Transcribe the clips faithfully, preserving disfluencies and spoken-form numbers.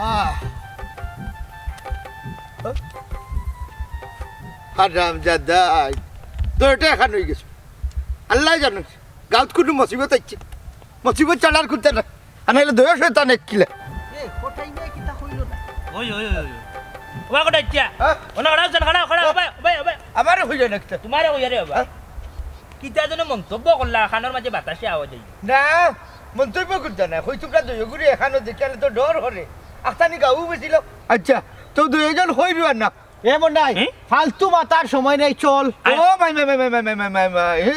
আহ। হারামজাদা, দুইটা একখান অইগেছে। আল্লায় জানইন, গাউত কুনু মুসিবত আইছে। মুসিবত ছাড়া আর কুন্তা না। আর নাইলে দুইও শয়তান এক কিলা। এ, কোথায় নিয়ে কিতা কইলো না? ওই, ওই, ওই, ওই। ওবা কোথায় যা? হ্যাঁ? ওনা খাড়া, ওনা খাড়া, খাড়া, হ্যাঁ? ওবা, ওবা, ওবা। আমারে কইলো না কিতা? তোমারে কইয়ারে ওবা। হ্যাঁ? কিতা যেন মন্তব্য করলা, কানর মাঝে বাতাসে আওয়াজ অইলো। না, মন্তব্য করতা না। কই তোমরা দুইওগুরে একখানো দেখিয়ালে তো ডর করে। আখতানি গাউ বেশিল। আচ্ছা, তো দুইজন কই রুয়ার না? এ মনাই, হুম? ফালতু মাতার সময় নাই, চল। আয়। ও মাই, মাই, মাই, এ,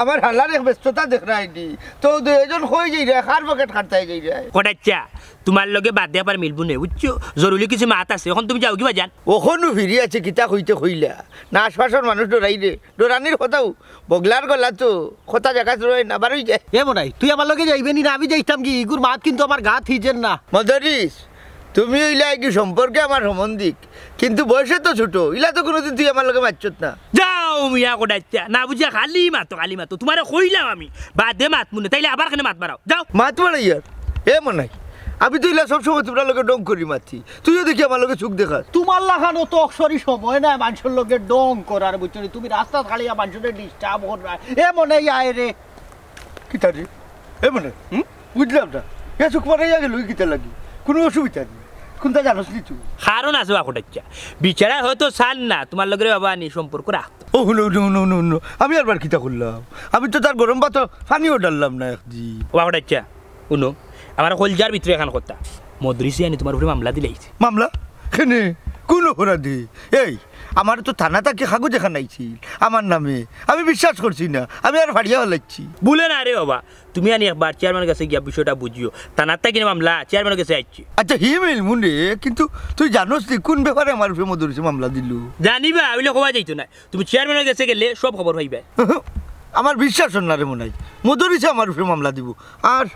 আমার হালার এক ব্যস্ততা দেখরায়নি। তো দুইজন কই যাইরা, কার পকেট কাটতায় যাইরা? কোটাচ্চা, তোমার লগে বাদে আবার মিলবো নে, বুঝছো? জরুরি কিছু মাত আছে, অখন তুমি যাওগি বা যান। অখনও ফিরি আছে, কিতা কইতে কইলা? না, আশপাশর মানুষ ডরাইরে, ডরানির কথাও, বগলার গলা তো, কথা জাগাত রয় না, বারই যায়। এ মনাই, তুই আমার লগে যাইবে নি না, আমি যাইতাম কি? ইগুর মাত কিন্তু আমার গাত হিজের না। মদরিস, তুমি অইলা কি সম্পর্কে আমার সম্বন্ধিক, কিন্তু বয়সে তো ছোট, ইলা তো কুনুদিন তুই আমার লগে মাতছত না। যাও মিয়া কোটাচ্চা, না বুঝিয়া খালি মাতো, খালি মাতো। তোমারে কইলাম আমি, বাদে মাতমু নে, তাইলে আবার কেনে মাত বাড়াও, যাও। মাত বাড়াইয়ার? এ মনাই, আমি তো ইলা সব সময় তোমরার লগে ঢং করি মাতি, তুইও দেখি আমার লগে চুখ দেখাস। তোমার লাখান অত অকসরি সময় নাই মানষর লগে ঢং করার, বুঝছো নি? তুমি রাস্তাত খাড়িয়া মানষরে disturb কররায়। এ মনাই, আয় রে। কিতা রে? এ মনাই, হুম? বুঝলাম না। এ চুখ মারাইয়া গেল, কিতা লাগি? কুনু অসুবিধা নাই। কুন্তা জানোস নি তুই? কারণ আছে বা কোটাচ্চা। বিচারা হয়তো চার না, তোমার লগে বাবা নি সম্পর্ক রাখতো। ও, হুনো, হুনো, হুনো, হুনো, হুনো। আমি আরবার কিতা করলাম? আমি তো তার গরম ভাত পানিও ঢাললাম না একদিন। ওবা কোটাচ্চা, হুনো, আমার কলজার ভিতরে একখান কথা। মদরিসে আনি তোমার উপরে মামলা দিলাইছে। মামলা? কেনে? কুন অপরাধে? এই, আমার তো থানা থাকি কাগজ একখান আইছিল আমার নামে। আমি বিশ্বাস করছি না, আমি আর ফাড়িয়া ফালাইছি। বুলে না রে বাবা, তুমি আনি একবার চেয়ারম্যানর গেছে গিয়া বিষয়টা বুঝিও। থানার থাকি না মামলা, চেয়ারম্যানর গেছে আইছে। আচ্ছা, হি মিলমু নে, কিন্তু তুই জানোস নি কুন ব্যাপারে আমার উপরে মদরিসে মামলা দিল? জানি বা, অইলে কওয়া যাইতো না। তুমি চেয়ারম্যানর গেছে গেলে সব খবর পাইবায়। আমার বিশ্বাস অর না রে মনাই, মদরিসে আমার উপরে মামলা দিব। আর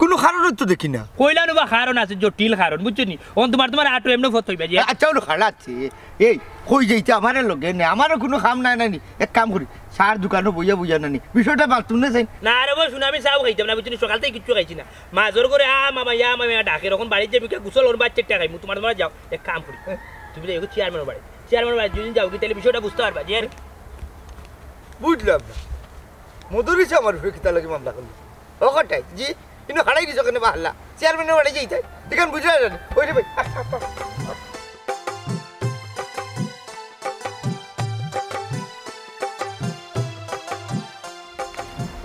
কুনু কারণ তো দেখি না। কইলা নু বা কারণ আছে, জটিল কারণ, বুঝছো নি? অখন তোমার, তোমার আটো এমনে ফত অইবা যে। আচ্ছা, অনো খাড়া আছে। এই, কই যাইতে আমারে লগে নে, আমারও কুনু কাম নাই নানি। এক কাম করি, চার দোকানো বইয়া বইয়া নানি। বিষয়টা বাদ তুমি না চাই। না রে বউ, হুনো, আমি চাও খাইতাম না, বুঝছো নি? সকাল থাকি কিচ্ছু খাইছি না। মাজর করে আ মামা, ইয়া মামা ডাকের, অখন বাড়িত যাইমু গিয়া গোসল অর, ভাত চাইট্টা খাইমু, তোমার, তোমার যাও। এক কাম করি, তুমি যাও চেয়ারম্যানর বাড়ি। চেয়ারম্যানর বাড়ি যদি যাওগি, তাইলে বিষয়টা বুঝতে পারবা যে আর বুঝলাম না। মদরিসে আমার উপরে কিতা লাগি মামলা করলো? ও কটাই, জি, ইনো হারাই দিছো কেনে বাহাল্লা? চেয়ারম্যানর বাড়ি যাইতায়। ইখান বুঝরায় না নি? ওই রে ভাই, আস, আস, আস।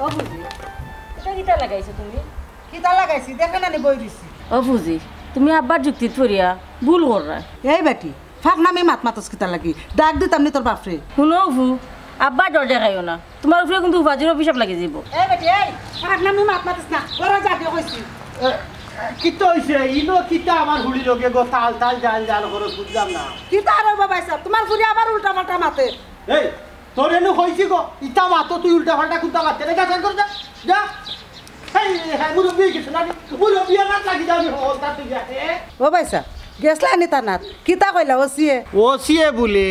ও বুঝি, ইটা কিতা লাগাইছো তুমি? কিতা লাগাইছি? দেখো না নি বই দিছি। ও বুঝি, তুমি আব্বার যুক্তিত পড়িয়া ভুল কররায়। এই বেটি, ফাঁকনামি মাত মাতস কিতা লাগি? ডাক দিতাম নি তোর বাপরে। হুনো ফু, আব্বা ডর দেখাইও না, তোমার উপরে কিন্তু উপাজির অভিশাপ লাগি যাইবো। এই বেটি, এই, ফাঁকনামি মাত মাতিস না, ওরা জাতীয় কইছি। এ, কিতা অইছে? ইনো কিতা আমার হুড়ি লগে গো তাল তাল জাল জাল করস, বুঝলাম না। কিতা আর অইবো ভাইসাব, তোমার ফুরি আবার উল্টা পাল্টা মাতে। এই, তোরে নু কইছি গো, ইতা মাতো তুই উল্টা পাল্টা কুন্তা মাততে না, যা, যা, যা। এই, হ্যাঁ, মুরব্বি কিছু না, মুরব্বি আর লাগি যাবি, হল তার তুই যা, এ? ও ভাইসাব, গেছলা নি থানাত, কিতা কইলা ওসিয়ে? ওসিয়ে বুলে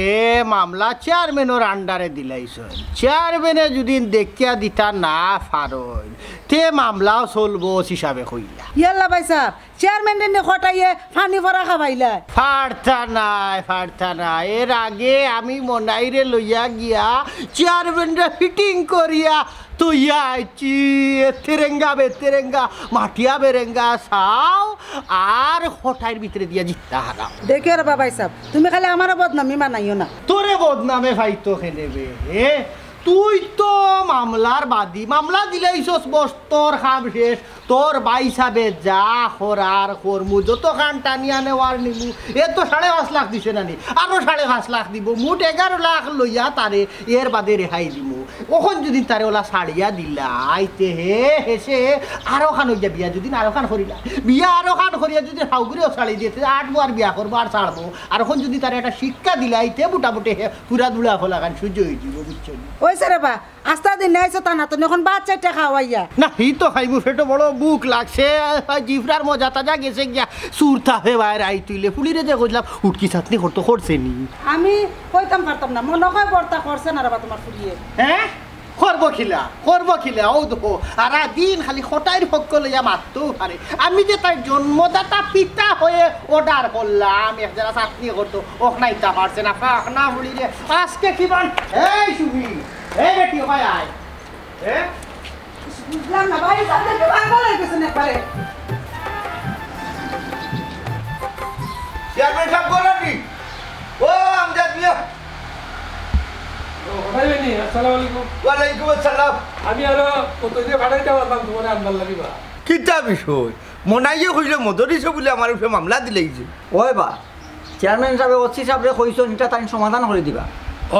মামলা চেয়ারম্যানর আন্ডারে দিলাইছইন। চেয়ারম্যানে যদি দেখিয়া দিতা না পারইন, তে মামলাও চলবো, ওসি সাবে কইলা। ইয়াল্লা ভাইসাব, চেয়ারম্যানরে নি কটাইয়ে পানি পড়া খাবাইলা। পারতা নায়, পারতা নায়। এর আগে আমি মনাইরে লইয়া গিয়া চেয়ারম্যানরে ফিটিং করিয়া থইয়া আইছি। এ তেরেঙ্গা বে তেরেঙ্গা, মাটিয়া বেরেঙ্গা চাও, আর কটাইর ভিতরে দিয়া জিততা হারাও। দেখিও রে বা ভাইসাব, তুমি খালি আমারে বদনামি বানাইও না। তোরে বদনামে পাইতো কেনে বে, এ? তুই তো মামলার বাদী, মামলা দিলাইছস বস, তোর কাম শেষ। তোর ভাইসাবে যা করার করমু, যতখান টানিয়া নেওয়ার নিমু। এ তো সাড়ে পাঁচ লাখ দিছে নানি, আরো সাড়ে পাঁচ লাখ দিবো, মোট এগারো লাখ লইয়া তারে এর বাদে রেহাই দিমু। অখন যদি তারে ওলা ছাড়িয়া দিলাই, তে হে হেষে আরোখান অইয়া বিয়া যদি আরোখান করিলা, বিয়া আরোখান করিয়া যদি হাউগুড়িও ছাড়ি দিয়া, তে আট বার বিয়া করবো আর ছাড়বো। আর অখন যদি তারে একটা শিক্ষা দিলাই, তে মোটামুটি হে পুরা দুলা ফলাখান সহ্য অইযিবো, বুঝছো নি? ওই স্যার বা, আস্তা দিন আইছো থানাত, অখন ভাত চাইট্টা খাওয়াইয়া। না, হি তো খাইমু, পেটো বড় ভুক লাগছে। জিফরার মজা তাজা গেছে গিয়া, চুর তাপে বাইর আই তুইলে। ফুলিরে যে কইলাম, উটকি চাটনি করতো, করছে নি? আমি কইতাম পারতাম না, মনো কয় ভর্তা করছে না রে বা তোমার ফুলিয়ে। হ্যাঁ? করবো কিলা, করবো কিলা, অউ দেখো, সারা দিন খালি কটাইর পক্ষ লইয়া মাততো পারে। আমি যে তাইর জন্মদাতা পিতা হয়ে অর্ডার করলাম, এক জেলা চাটনি করতো, অখনা ইতা পারছে না, ফাঁকনা ফুলি রে, আজকে কি বান, এই সুবি, এই বেটি, ওখানে আয়। হ্যাঁ? বুঝলাম না, ভাই, তাদের তো পাগল হয়ে গেছেন একবারে। চেয়ারম্যান সাহেব, বলেন নি? ও, আমজাদ মিয়া। ও, ভাই বেনি, আসসালামু আলাইকুম। ওয়ালাইকুম আসসালাম। আমি আরো কত দিয়ে পাঠাইতে পারলাম তোমার আনবার লাগিবা। কিতা বিষয়? মনাইয়ে কইলে মদরিছে বলে আমার উপরে মামলা দিলাইছে। ওই বা, চেয়ারম্যান সাহেব, ওসি সাহেবরে কইছইন, ইটা তাইন সমাধান করি দিবা।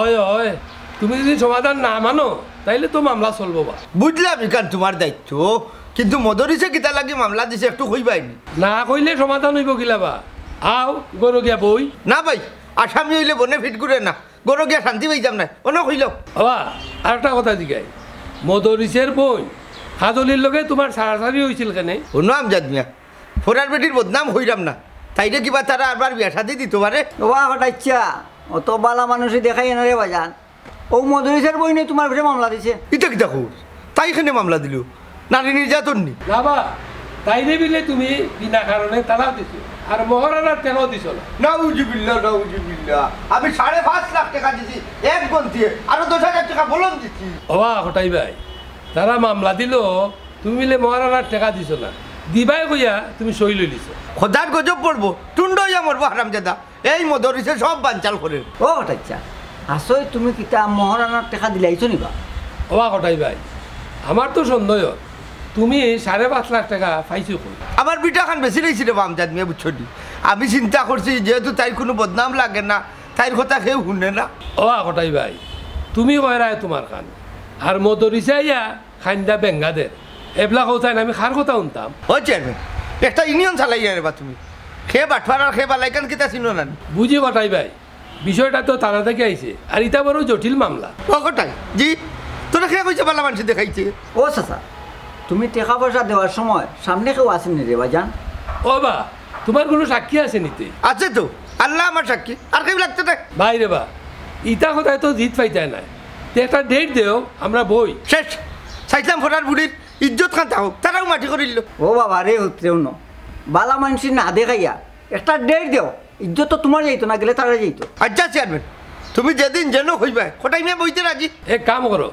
ওই, ওই, তুমি যদি সমাধান না মানো, তাইলে তো মামলা চলবো বা। বুঝলাম, ইখান তোমার দায়িত্ব, কিন্তু মদরিছে কিতা লাগি মামলা দিছে একটু কইবায়নি? না কইলে সমাধান হইব কিলা বা? আও, ঘরো গিয়া বই। না ভাই, আসামি হইলে বনে ফিট করে না, ঘরো গিয়া শান্তি পাইতাম না, অনো কইলাও। বাবা, আরেকটা কথা জিগাই, মদরিছের বই কাজলির লগে তোমার সারাসারি হইছিল কেনে? অনো আমজাদ মিয়া, ফরার বেটির বদনাম কইরাম না, তাইরে কিবা তারা আরবার বিয়া শাদি দিতো পারে। ওবা কটাইচ্ছা, অত বালা মানুষই দেখাই না রে বাজান। ও মদরিছের বইনে তোমার উপরে মামলা দিছে। ইটা কিতা কর? তাই কেনে মামলা দিল? নারী নির্যাতন নি? না বা, তাইরে বিলে তুমি বিনা কারণে তালাক দিছো, আর মহারানার টেকাও দিছো না। নাউজুবিল্লাহ, নাউজুবিল্লাহ। আমি সাড়ে পাঁচ লাখ টেকা দিছি এক গন্তিয়ে, আরো দশ হাজার টেকা বলন দিছি। ওবা কটাই ভাই, তারা মামলা দিল, তুমি বিলে মহারানার টেকা দিছো না, দিবাই কইয়া তুমি সই লইলিছো। খোদার গজব পড়বো, টুন্ড হইয়া মরবো হারামজাদা। এই মদরিছে সব বানচাল করের। ও কটাইচ্ছা, আসলে তুমি কিতা মহারানার টেকা দিলাইছো নিবা? ওবা কটাই ভাই, আমার তো সন্দেহ, তুমি সাড়ে পাঁচ লাখ টেকা পাইছো কই? আমার বিটা খান বেশি রইছি রে বা আমজাদ মিয়া, বুঝছো নি? আমি চিন্তা করছি, যেহেতু তাইর কোনো বদনাম লাগে না, তাইর কথা কেউ শুনে না। ওবা কটাই ভাই, তুমি কয়রায় তোমার খান, আর মদরিছে আইয়া খান্দা বেঙ্গা দের। এবলা কও চাইন, আমি কার কথা শুনতাম? ও চেয়ারম্যান, একটা ইউনিয়ন চালাইয়া রে বা তুমি। খে বাটফার আর খে বালাইকান কিতা চিনো না নি? বুঝি কটাই ভাই, বিষয়টা তো থানা থেকে আইছে, আর ইটা বড় জটিল মামলা। ও কটাই, জি, তোরা খে কইছে বালা মানুষ দেখাইছে? ও চাচা, তুমি টেকা পয়সা দেওয়ার সময় সামনে কেউ আছেন রে বাজান? ও বা, তোমার কোনো সাক্ষী আছে নিতে? আছে তো, আল্লাহ আমার সাক্ষী, আর কেউ লাগতো না। ভাই রে বা, ইতা কথায় তো জিত পাইতায় নায়। তে একটা ডেট দেও, আমরা বই। শেষ, চাইছিলাম ফরার বুড়ির ইজ্জত খান থাকুক, তারাও মাটি করিল। ও বাবা রে, হতরে হুনো, বালা মানষি না দেখাইয়া একটা ডেট দেও, ইজ্জত তো তোমার যাইতো না, গেলে তারা যাইতো। আচ্ছা চেয়ারম্যান, তুমি যেদিন যেন কইবায়, কটাই মিয়া বইতে রাজি। এক কাম করো,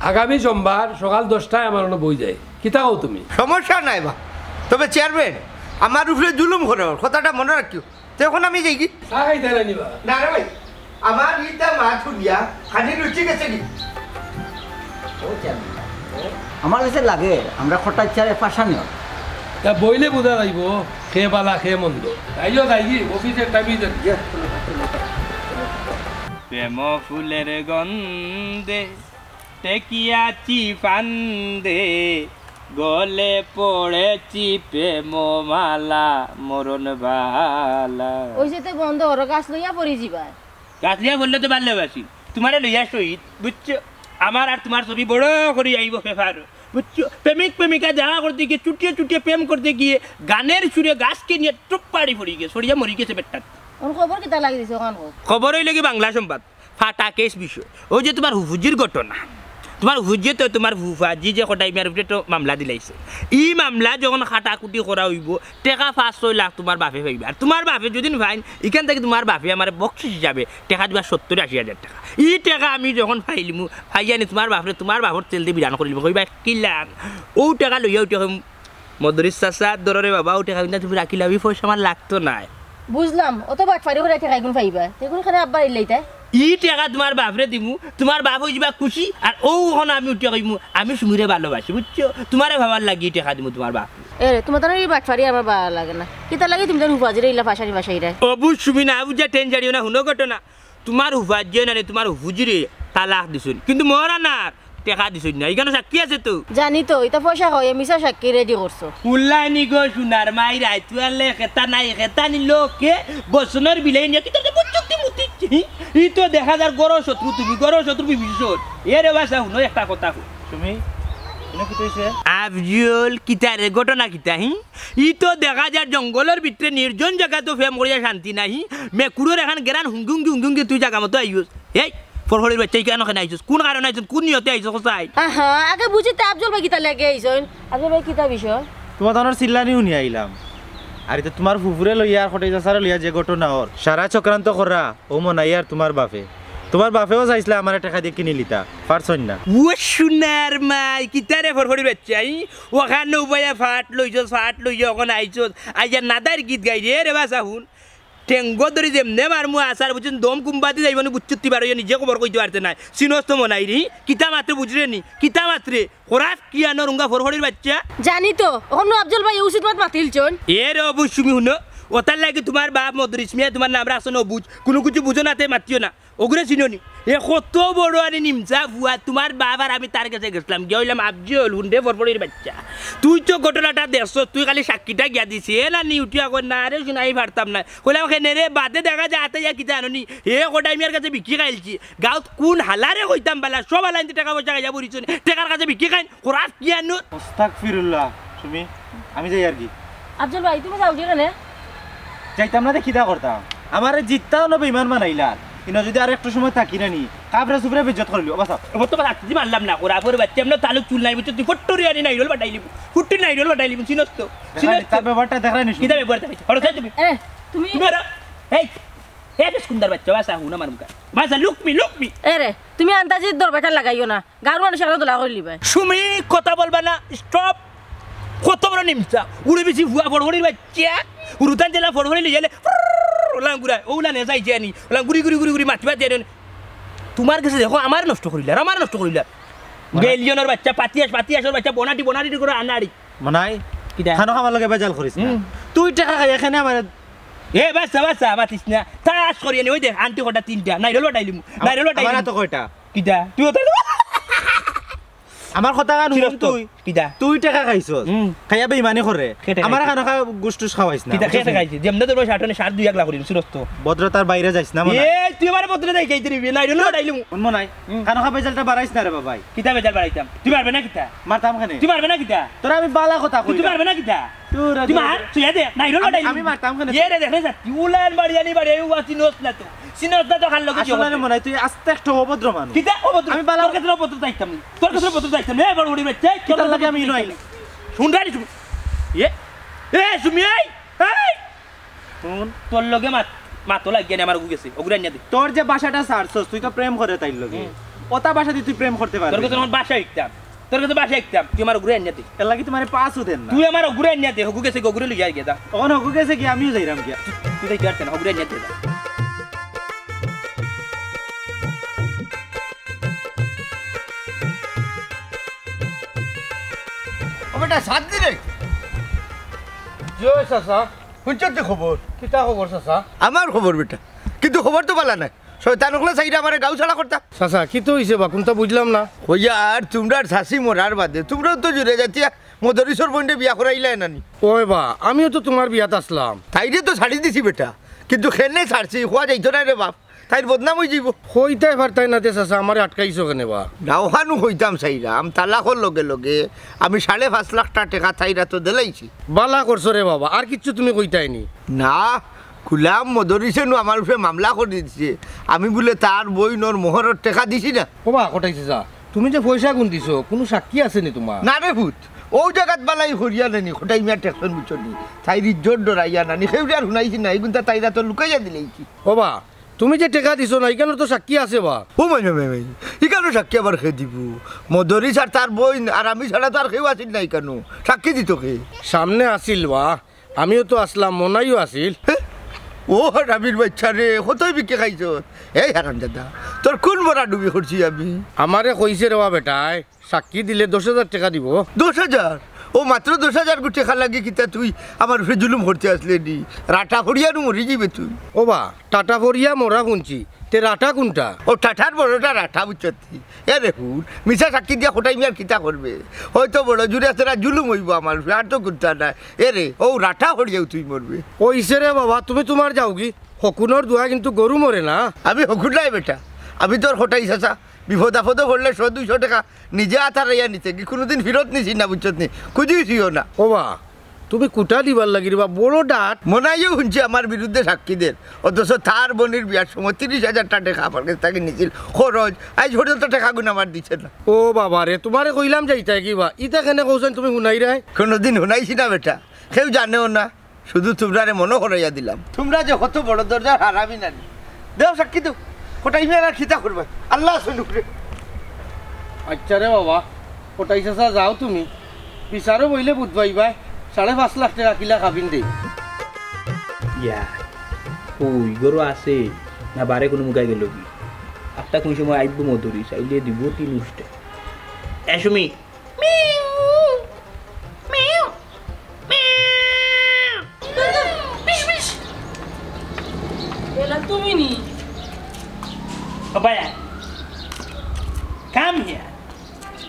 আগামী সোমবার সকাল দশটায় আমার অনো বই যায়, কিতা কও তুমি? সমস্যা নাই বা, তবে চেয়ারম্যান, আমার উপরে জুলুম করো, কথাটা মনে রাখিও। তে এখন আমি যাই কি? চা খাইতে না নিবা? না রে ভাই, আমার ইটা মা শুনিয়া খানি রুচি গেছে কি? ও চেয়ারম্যান, আমার কাছে লাগে আমরা কটাইচ্ছারে ফাঁসানি হয়। তা বইলে বুঝা যাইব, খে বালা, খে মন্দ। তাইও যাই কি, অফিসের টাইমে যাই। প্রেম ফুলের গন্ধে টেকিয়াছি ফান্দে, গলে পড়েছি প্রেম মালা, মরণ বালা। ওই যে তে বন্ধ করো, গাছ লইয়া পড়ি যিবায়। গাছ লইয়া পড়লে তো ভালোবাসি, তোমারে লইয়া শহীদ, বুঝছো? আমার আর তোমার ছবি বড় করি আইব পেপার, বুঝছো? প্রেমিক প্রেমিকা দেখা করতে গিয়ে, চুটিয়ে চুটিয়ে প্রেম করতে গিয়ে, গানের সুরে গাছকে নিয়ে টুপ পাড়ি পড়ি গেছে, সরিয়া মরি গেছে বেটাত। অন খবর কিতা লাগি দিছে ওখান? খবর হইল কি বাংলা সংবাদ। ফাটা কেস বিষয়। ওই যে তোমার হুফুজির ঘটনা, তোমার হুফুজিয়ে তো তোমার ফুফাজি যে কটাই মিয়ার উপরে তো মামলা দিলাইছে। ই মামলা যখন কাটাকুটি করা হইব, টেকা পাঁচ ছয় লাখ তোমার বাপে পাইবে। আর তোমার বাপে যদি ফাইন, ইখান থাকি তোমার বাপে আমারে বকশিস হিসাবে টেকা দিবা সত্তর আশি হাজার টেকা। ই টেকা আমি যখন পাইলিমু, পাইয়ানি তোমার বাপরে, তোমার বাপর তেল দি বিরান করিলিমু, কইবা কিলান? ও টেকা লইয়া উঠে কইম, মদরিছ চাচা, ধরো রে বাবা, ও টেকা কিন্তু তুমি রাখিলাও, ই পয়সা আমার লাগতো নায়। বুঝলাম, অত বাটফারি করে টেকা এগুন পাইবা। তে এগুন কেনে আব্বার ইল্লাইতা? ই টেকা তোমার বাপরে দিমু, তোমার বাপ হই যিবা খুশি, আর ও ওখানে আমি উঠিয়া কইমু, আমি সুমিরে ভালোবাসি, বুঝছো? তোমারে ভাবার লাগি ই টেকা দিমু তোমার বাপ। এ রে, তোমার তো এই বাটফারি আমার ভালা লাগে না। কিতা লাগে তুমি তার হুফাজিরে ইলা ফাঁসানি ফাঁসাইরায়? ও বুঝ সুমি, না বুঝা টেন জাড়িও না, হুনো ঘটনা। তোমার হুফাজিয়ে নানি তোমার হুফুজিরে তালাক দিছইন, কিন্তু মহারানার টেকা দিছইন না। ইখানো সাক্ষী আছে তো? জানি তো, ইতা পয়সা হয়, মিছা সাক্ষী রেডি করছো। উল্লাইনি গো সোনার মাই, রাইতুয়ালে খেতা নাই, খেতা নিল কে? বসনর বিলাই নিয়া কিতা বুঝছো কি মুতি? ই তো দেখা যার গড় শত্রু তুমি, গড় শত্রু বিভীষণ। এ রে বাসা, হুনো একটা কথা কই। তুমি, তুমি কি কইছে? আফজল, কিতা রে, ঘটনা কিতা, হি? ই তো দেখা যার জঙ্গলর ভিতরে নির্জন জাগাত প্রেম করিয়া শান্তি নাই, হি? মেকুরর এখান গেরান হুঙ্গি হুঙ্গি হুঙ্গি হুঙ্গি তুই জাগা মতো আইস। এই, ফড়ফড়ির বাইচ্চা, ইখানো কেনে আইছস? কুন কারণে আইছস? কুন নিয়তে আইছস কছাইন? আহা, আগে বুঝি তে আফজল ভাই কিতার লাগি আইছইন? আফজল ভাই কিতা বিষয়? তুমার তানর চিল্লানি হুনি আইলাম। আর ইতা তুমার ফুফুরে লইয়া আর কটাই চাচারে লইয়া যে ঘটনা অর, সারা চক্রান্ত কররা অউ মনাই আর তুমার বাফে। তুমার বাফেও চাইছলা আমারে টেকা দিয়া কিনিলিতা, পারছইন না। ও সোনার মাই, কিতারে ফড়ফড়ির বাইচ্চা, ই? অখান নু উবাইয়া ফাট লইছস, ফাট লইয়া অখন আইছস, আইয়া নাদার গীত গাইরে রে বাছা হুন। ঠেঙ্গো ধরি যেমনে মারমু আছাড় বুঝছস, দম কুম্বাদি যাইবো নি বুঝছস, তুই বারইয়া নিজে খবর কইতে পারতে নায়। চিনস তো মনাইরে, কিতা মাতরে বুঝরে নি, কিতা মাতরে? খরাফ কিয়ানোর উঙ্গা ফড়ফড়ির বাইচ্চা। জানি তো, অখন নু আফজল ভাই উচিত মাত মাতিলছইন। এ রে অবু সুমি হুনো, অতার লাগি তুমার বাফ মদরিছ মিয়া তুমার নাম রাখছইন অবুঝ, কুনু কিছু বুঝো না তে মাতিও না। অগুরে চিনো নি? এ কত বড় আনি নিমচা ফুয়া, তুমার বাফ আর আমি তার গেছে গেছলাম, গিয়া কইলাম, "আফজল, হুন রে ফড়ফড়ির বাইচ্চা, তুই তো ঘটনাটা দেখছস, তুই খালি সাক্ষীটা গিয়া দিছি।" এ নানি উঠিয়া কয়, "না রে, হুন, আমি পারতাম না।" কইলাম, "কেনে রে, বাদে দেখা যায় আতে ইয়া কিতা আনো নি?" এ কটাই মিয়ার গেছে ভিক্ষি খাইলছি, গাউত কুন হালারে কইতাম বালা, সব হালাইন্তে টেকা পয়সা খাইয়া পড়িছইন, টেকার গেছে ভিক্ষি খাইন, খরাফ কিয়ানোর। আস্তাগফিরুল্লাহ, সুমি, আমি যাই আর কি। আফজল ভাই, তুমি যাওগি কেনে? যাইতাম না তে কিতা করতাম? আমারে জিত্তাও না বেইমান বানাইলা। ইনো যদি আর একটু সময় থাকি না নি, কাফরে সুফরে বেইজ্জত করিলিও, বাঁচাও। এবার তো বাঁচাতে মারলাম না, খরাফর বাইচ্চা, এমনে তালুক চুল নাই, বুঝছো? তুই ফট্টরি আনি নাইরল বাটাইলিমু, ফুট্টি নাইরল বাটাইলিমু, চিনস তো? দেখাই চিনস নি, তো? তার ব্যবহারটা দেখাই নি, সুমি। কিতা ব্যবহার দেখাইছে? হরো চাই তুমি। এ, তুমি। কিবা রে? এই, এ, বেশ সুন্দর বাইচ্চা, বাঁচা, হুন আমার মুখে। বাঁচা, look me, look me। এ রে, তুমি আন্দাজি দরবারটা লাগাইও না। গাঁওর মানুষ আরো দোলা করিলিবায়। সুমি, কথা বলবা না, stop। কত বড় নিমচা, উড়ে বেশি ফুয়া ফড়ফড়ির বাইচ্চা, উড়ুতান জেলা ফড়ফড়ি লইয়া এলে, ওলাং ঘুরায়, ওলা নে যাই যে আনি, ওলাং ঘুরি ঘুরি ঘুরি ঘুরি মাতি মাতি আনি। তুমার গেছে দেখো, আমার নষ্ট করিলা, আমার নষ্ট করিলা। মানে? গেলিয়নর বাইচ্চা, পাতিয়াস, পাতিয়াসর বাইচ্চা, বনাটি, বনাটি করে আনাড়ি। মনাই, কিতা? খানো খাবার লগে বেজাল করিস না। হুম। তুই টেকা খাই এখানে আমার এ বাচ্চা, বাচ্চা, মাতিস না। তাস করি আনি, ওই দেখ, আন্টি কটা তিনটা, নাইরল বাটাইলিমু, আমার, নাইরল বাটাইলিমু। আমার তো কয়টা? কিতা? তুই ওটা আমার কথা কান চিরস্ত। হুন তুই। কিতা? তুই টেকা খাইছস। হুম। খাইয়া বেইমানি করে। কে টেকা আমার খাইছে? খানো খা গুসটুস খাওয়াইস না, কিতা? কে বুঝছস নি? টেকা খাইছে? যেমনে তোর সাত আনে সাত দুই এক লাখ করিম, চিরস্ত। ভদ্রতার বাইরে যাইস না, মনাই। এ, তুই আমার ভদ্রতা দেখাই দিবি, নাইরল বাটাইলিমু। হুন, মনাই। হুম। খানো খা বেজালটা বাড়াইস না রে বাবাই। কিতা বেজাল বাড়াইতাম? তুই মারবে না কিতা? মারতাম কেনে? তুই মারবে না কিতা? তোরা আমি বালা কথা কই তুই না। মারবে না কিতা? তোরা তুই মার, তুই দে, নাইরল আমি, বাটাইলিমু। আমি মারতাম কেনে? এ রে, দেখ রে, স্যার, তুই উলান বাড়ি আনি বাড়ি আনি, উয়া চিনস না তো। চিনস না তো, খান লগে আসলে রে মনাই, তুই আস্তে একটা অভদ্র মানুষ। কিতা অভদ্র? আমি বালা তোর কাছে অভদ্র চাইতাম না। তোর কাছে অভদ্র চাইতাম না। এ বড় বড় বাচ্চা, এই কিতার লাগি আমি নই? শুন রে, শুন। এ, এ, সুমি, এই, এই। হুন। তোর লগে মাত, মাতো লাগিয়া নি আমার অগু গেছে, অগুরে আনিয়া দে। তোর যে বাসাটা ছাড়ছস, তুই তো প্রেম করে তাইর লগে। হুম। ওটা বাসা দিয়ে তুই প্রেম করতে পারবি তোর কাছে না। আমার বাসা শিখতাম। তোর কাছে বাসা শিখতাম, তুই আমার অগুরে আনিয়া দে। এর লাগি তোমারে পাঁচও দেন না। তুই আমার অগুরে আনিয়া দে, হগু গেছে, অগুরে লইয়া গিয়া দা। অখন হগু গেছে কি, আমিও যাইরাম গিয়া। তুই, তুই যাইতে পারতে না, অগুরে আনিয়া দে দা। ও বেটা, সাত দিনে? জয় চাচা। হুনছস নি খবর? কিতা খবর চাচা? আমার খবর বেটা, কিন্তু খবর তো বালা নায়। শয়তান অকলে চাইরা আমারে গাঁও ছাড়া করতা। চাচা, কিতা অইছে বা? কুনতা বুঝলাম না। কইয়ার তুমরার চাচি মরার বাদে তুমরাও তো জুড়ে জাতিয়া মদরিছর বইনরে বিয়া করাইলায় না নি। ওই বা, আমিও তো তুমার বিয়াত আছলাম। তাইরে তো ছাড়ি দিছি বেটা, কিন্তু কেনে ছাড়ছি কওয়া যাইতো নায় রে বাপ, তাইর বদনাম অইযিবো। কইতায় পারতায় না তে চাচা, আমারে আটকাইছো কেনে বা? না, অখানউ কইতাম চাইরাম, তালাকর লগে লগে আমি সাড়ে পাঁচ লাখ টা-, টেকা তাইর আতো দিলাইছি। বালা করছো রে বাবা, আর কিচ্ছু তুমি কইতায় নি? না, গুলাম মদরিছে নু আমার উপরে মামলা করি দিছে। আমি বুলে তার বইনর মোহরর টেকা দিছি না। ও বা, কটাই চাচা, তুমি যে পয়সাগুন দিছো, কুনু সাক্ষী আছে নি তুমার? না রে পুত, অউ জাগাত বালাই করিয়া নানি, কটাই মিয়া ঠেকছইন বুঝছো নি? তাইর ইজ্জত ডরাইয়া নানি, কেউরে আর হুনাইছি না, ইগুনতা তাইর আতো লুকাইয়া দিলাইছি। ও বা, তুমি যে টেকা দিছো না, ইখানর তো সাক্ষী আছে বা। ও মাই, মাই, মাই, ইখানর সাক্ষী আবার কে দিবো? মদরিছ আর তার বইন আর আমি ছাড়া তো আর কেউ আছিল না ইখানো। সাক্ষী দিতো কে? সামনে আছিল বা। আমিও তো আছলাম, মনাইও আছিল। হে? ও হারামির বাইচ্চা রে, কতই ভিক্ষে খাইছস? এই হারামজাদা, তোর কুন মরা ডুবি করছি আমি? আমারে কইছে রে বা বেটায়, সাক্ষী দিলে দশ হাজার টেকা দিবো। দশ হাজার? ও মাত্র দশ হাজার গু টেকা লাগি কিতা তুই আমার উপরে জুলুম করতে আছলে নি? রাটা ফড়িয়া নু মরি যিবে তুই। ও বা, টাটা ফড়িয়া মরা হুনছি, তে রাটা কুনটা? ও টাটার বড়টা রাটা বুঝছত নি? এ রে হুন, মিছা সাক্ষী দিয়া কটাই মিয়ার কিতা করবে? হয়তো বড় জুরে তোরা জুলুম অইবো আমার উপরে, আর তো কুনতা নায়। এ রে, অউ রাটা ফড়িয়াউ তুই মরবে। অইছে রে বাবা, তুমি তুমার যাওগি। হকুনর দোয়া কিন্তু গরু মরে না। আমি হকুন নায় বেটা, আমি তোর কটাই চাচা। বিপদ আপদো পড়লে শ দুইশ টেকা নিজে আতারাইয়া নিতে গি, কুনুদিন ফিরত নিছি না, বুঝছত নি? খুজিছিও না। ও বা, তুমি কুটা দিবার লাগি রে বা, বড় ডাট। মনাইও হুনছি আমার বিরুদ্ধে সাক্ষী দের, অথচ তার বইনর বিয়ার সময় তিরিশ হাজার টেকা আমার গেছ থাকি নিছিল খরচ, আইজ পর্যন্ত টেকাগুন আমার দিছে না। ও বাবা রে, তুমারে কইলাম যাইতায় কিবা, ইতা কেনে কওছাইন তুমি হুনাইরায়? কুনুদিন হুনাইছি না বেটা, কেউ জানেও না, শুধু তুমরারে মনো করাইয়া দিলাম। তুমরা যে কত বড় দরজার হারামি নানি। দেও সাক্ষী দেও, কটাই মিয়া আর কিতা করবায়, আল্লাহ আছে উপরে। আইচ্ছা রে বাবা, কটাই চাচা যাও তুমি, বিচারো বইলে বুঝবায়, সাড়ে পাঁচ লাখ টেকা কিলা কাবিন দেই। ইয়া, কই ঘরো আছে না বারে কুনু মুখায় গেলো গি? আটটা কুন সময় আইবো মদরিছ, আইলে দিবো তিন উষ্টা। এ সুমি, মিউ, মিউ, মিউ। এলা তুমি নি? ও ভাই, come here।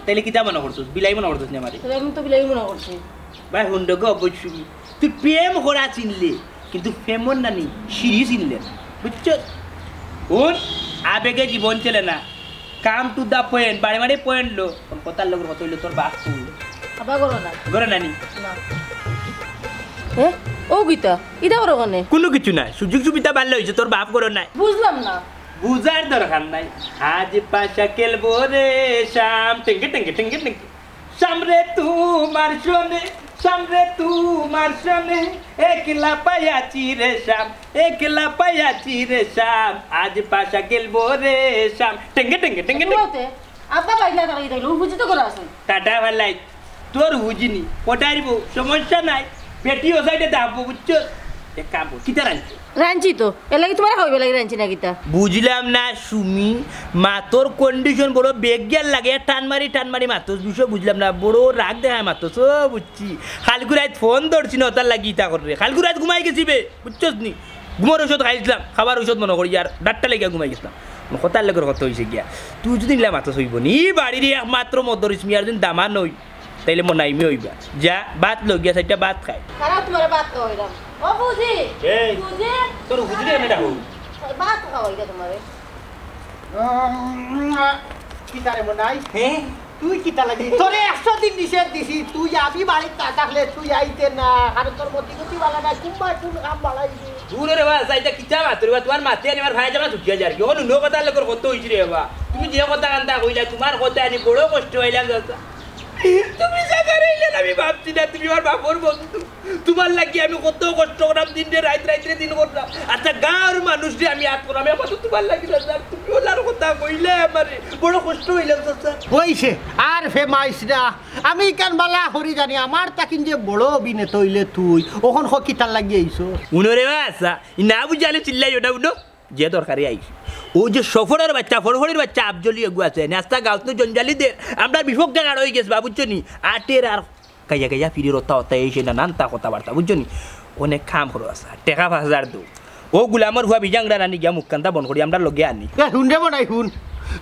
তাইলে কিতা মনো করছস? বিলাই মনো করছস নি আমারে? তাইলে আমি তো বিলাই মনো করছি। ভাই, হুন রে গো, বুঝছস নি? তুই প্রেম করা চিনলে, কিন্তু প্রেমর নানি সিঁড়ি চিনলে না। বুঝছস? হুন, আবেগে জীবন চলে না। Come to the point, বারে বারে point লো। কোন কথার লগর কথা অইলো তোর বাপ কুন? আব্বা ঘরো নাই। ঘরো নাই নি? না। এ? ও কিতা? ইতা করো কেনে? কুনু কিছু না, সুযোগ সুবিধা বাড়লে অইছে, তোর বাপ ঘরো নাই। বুঝলাম না। বুঝার দরকার নাই। আজ পাশা খেলবো রে শ্যাম, টেঙ্গে টেঙ্গে টেঙ্গে টেঙ্গে। শ্যাম রে তোমার সনে, শ্যাম রে তোমার সনে, একলা পাইয়াছি রে শ্যাম, একলা পাইয়াছি রে শ্যাম, আজ পাশা খেলবো রে শ্যাম, টেঙ্গে টেঙ্গে টেঙ্গে টেঙ্গে। বলতে, আব্বা বাইরে না তাকাই তাইলে, ও বুঝি তো করে আছে। টাটা ভালাই, তোর বুঝিনি, পটাইব, সমস্যা নাই, বেটি ও সাইডে দাবো, বুঝছো? এক কাম কর, কিতা রানছো? রানছি তো, এর লাগি তোমার খাওয়াইবার লাগি রানছি না কিতা? বুঝলাম না সুমি, মাতর condition বড় বেগিয়ার লাগে, টান মারি টান মারি মাতস, বিষয় বুঝলাম না, বড় রাগ দেখায় মাতস, ও বুঝছি। কালকু রাইত ফোন ধরছি না, ওটার লাগি ইতা কররে। কালকু রাইত ঘুমাই গেছি বে, বুঝছস নি? ঘুমর ঔষধ খাইছিলাম, খাবার ঔষধ মনো করি আর ডাক্তার লাগিয়া ঘুমাই গেছিলাম। কথার লগর কথা অইছে গিয়া, তুই যদি নিলা মাতস অইবো নি, ই বাড়ির একমাত্র মদরিছ মিয়ার যদি দামান অই, তাইলে মনাইমি অইবা। যা, ভাত লই গিয়া, চাইরটা ভাত খাই। তারা তোমার ভাত খাওয়াইলাম। ও বুঝি, এই, বুঝি। তোর বুঝলি আমি ডাকো। ভাত খাওয়াইলা তোমারে। উম, কিতা রে মনাই? হ্যাঁ? তুই কিতা লাগি? তোরে একশো দিন নিষেধ দিছি, তুই আমি বাড়িত না থাকলে তুই আইতে না। আর তোর মতি গতি বালা না, কুম্বায় কুন কাম বাড়াইবি? দূর রে বা, যাইতা কিতা মাত রে বা, তোমার মাতে আনি আমার ভাই জামা ছুটিয়া যার কি? ও নুনো কথা লোকর কত হইছে রে বা। তুমি যে কথা কান্তা কইলা, তোমার কথা আনি বড় কষ্ট হইলাম দাদা। তুমি জাগা রইলে আমি ভাবছি না, তুমি আমার বাপর বন্ধু। তোমার লাগি আমি কত কষ্ট করলাম, দিন রে রাইত, রাইত রে দিন করলাম। আচ্ছা, গাঁওর মানুষ রে আমি আত করলাম, এখন তো তোমার লাগি না, স্যার। তুমি ওলার কথা কইলে আমারে বড় কষ্ট হইলাম, স্যার। কইছে, আর ফেমাইস না। আমি ইখান বালা করি জানি, আমার তাকিন যে বড় অভিনেতা হইলে তুই, অখন হ কিতার লাগি আইছো? উনো রে বা, আচ্ছা, ই না বুঝালে চিল্লাইও না, উনো। যে দরকারে আইছি। ও যে সফরের বাচ্চা, ফরফরির বাচ্চা, আফজলি এগু আছে, নাস্তা গাউত নু জঞ্জালি দের, আমরা বিপক্ষে গাড় হয়ে গেছে, বা বুঝছো নি? আটের আর গাইয়া গাইয়া ফিরে রত্তা হত্তা এই সে নানান তা কথাবার্তা, বুঝছো নি? অনেক কাম করো আছে, টেকা পাঁচ হাজার দু। ও গুলামর হুয়া বিজাংরা নানি গিয়া মুখকান্তা বন করি, আমরা লগে আনি। এ, হুন রে মনাই, হুন।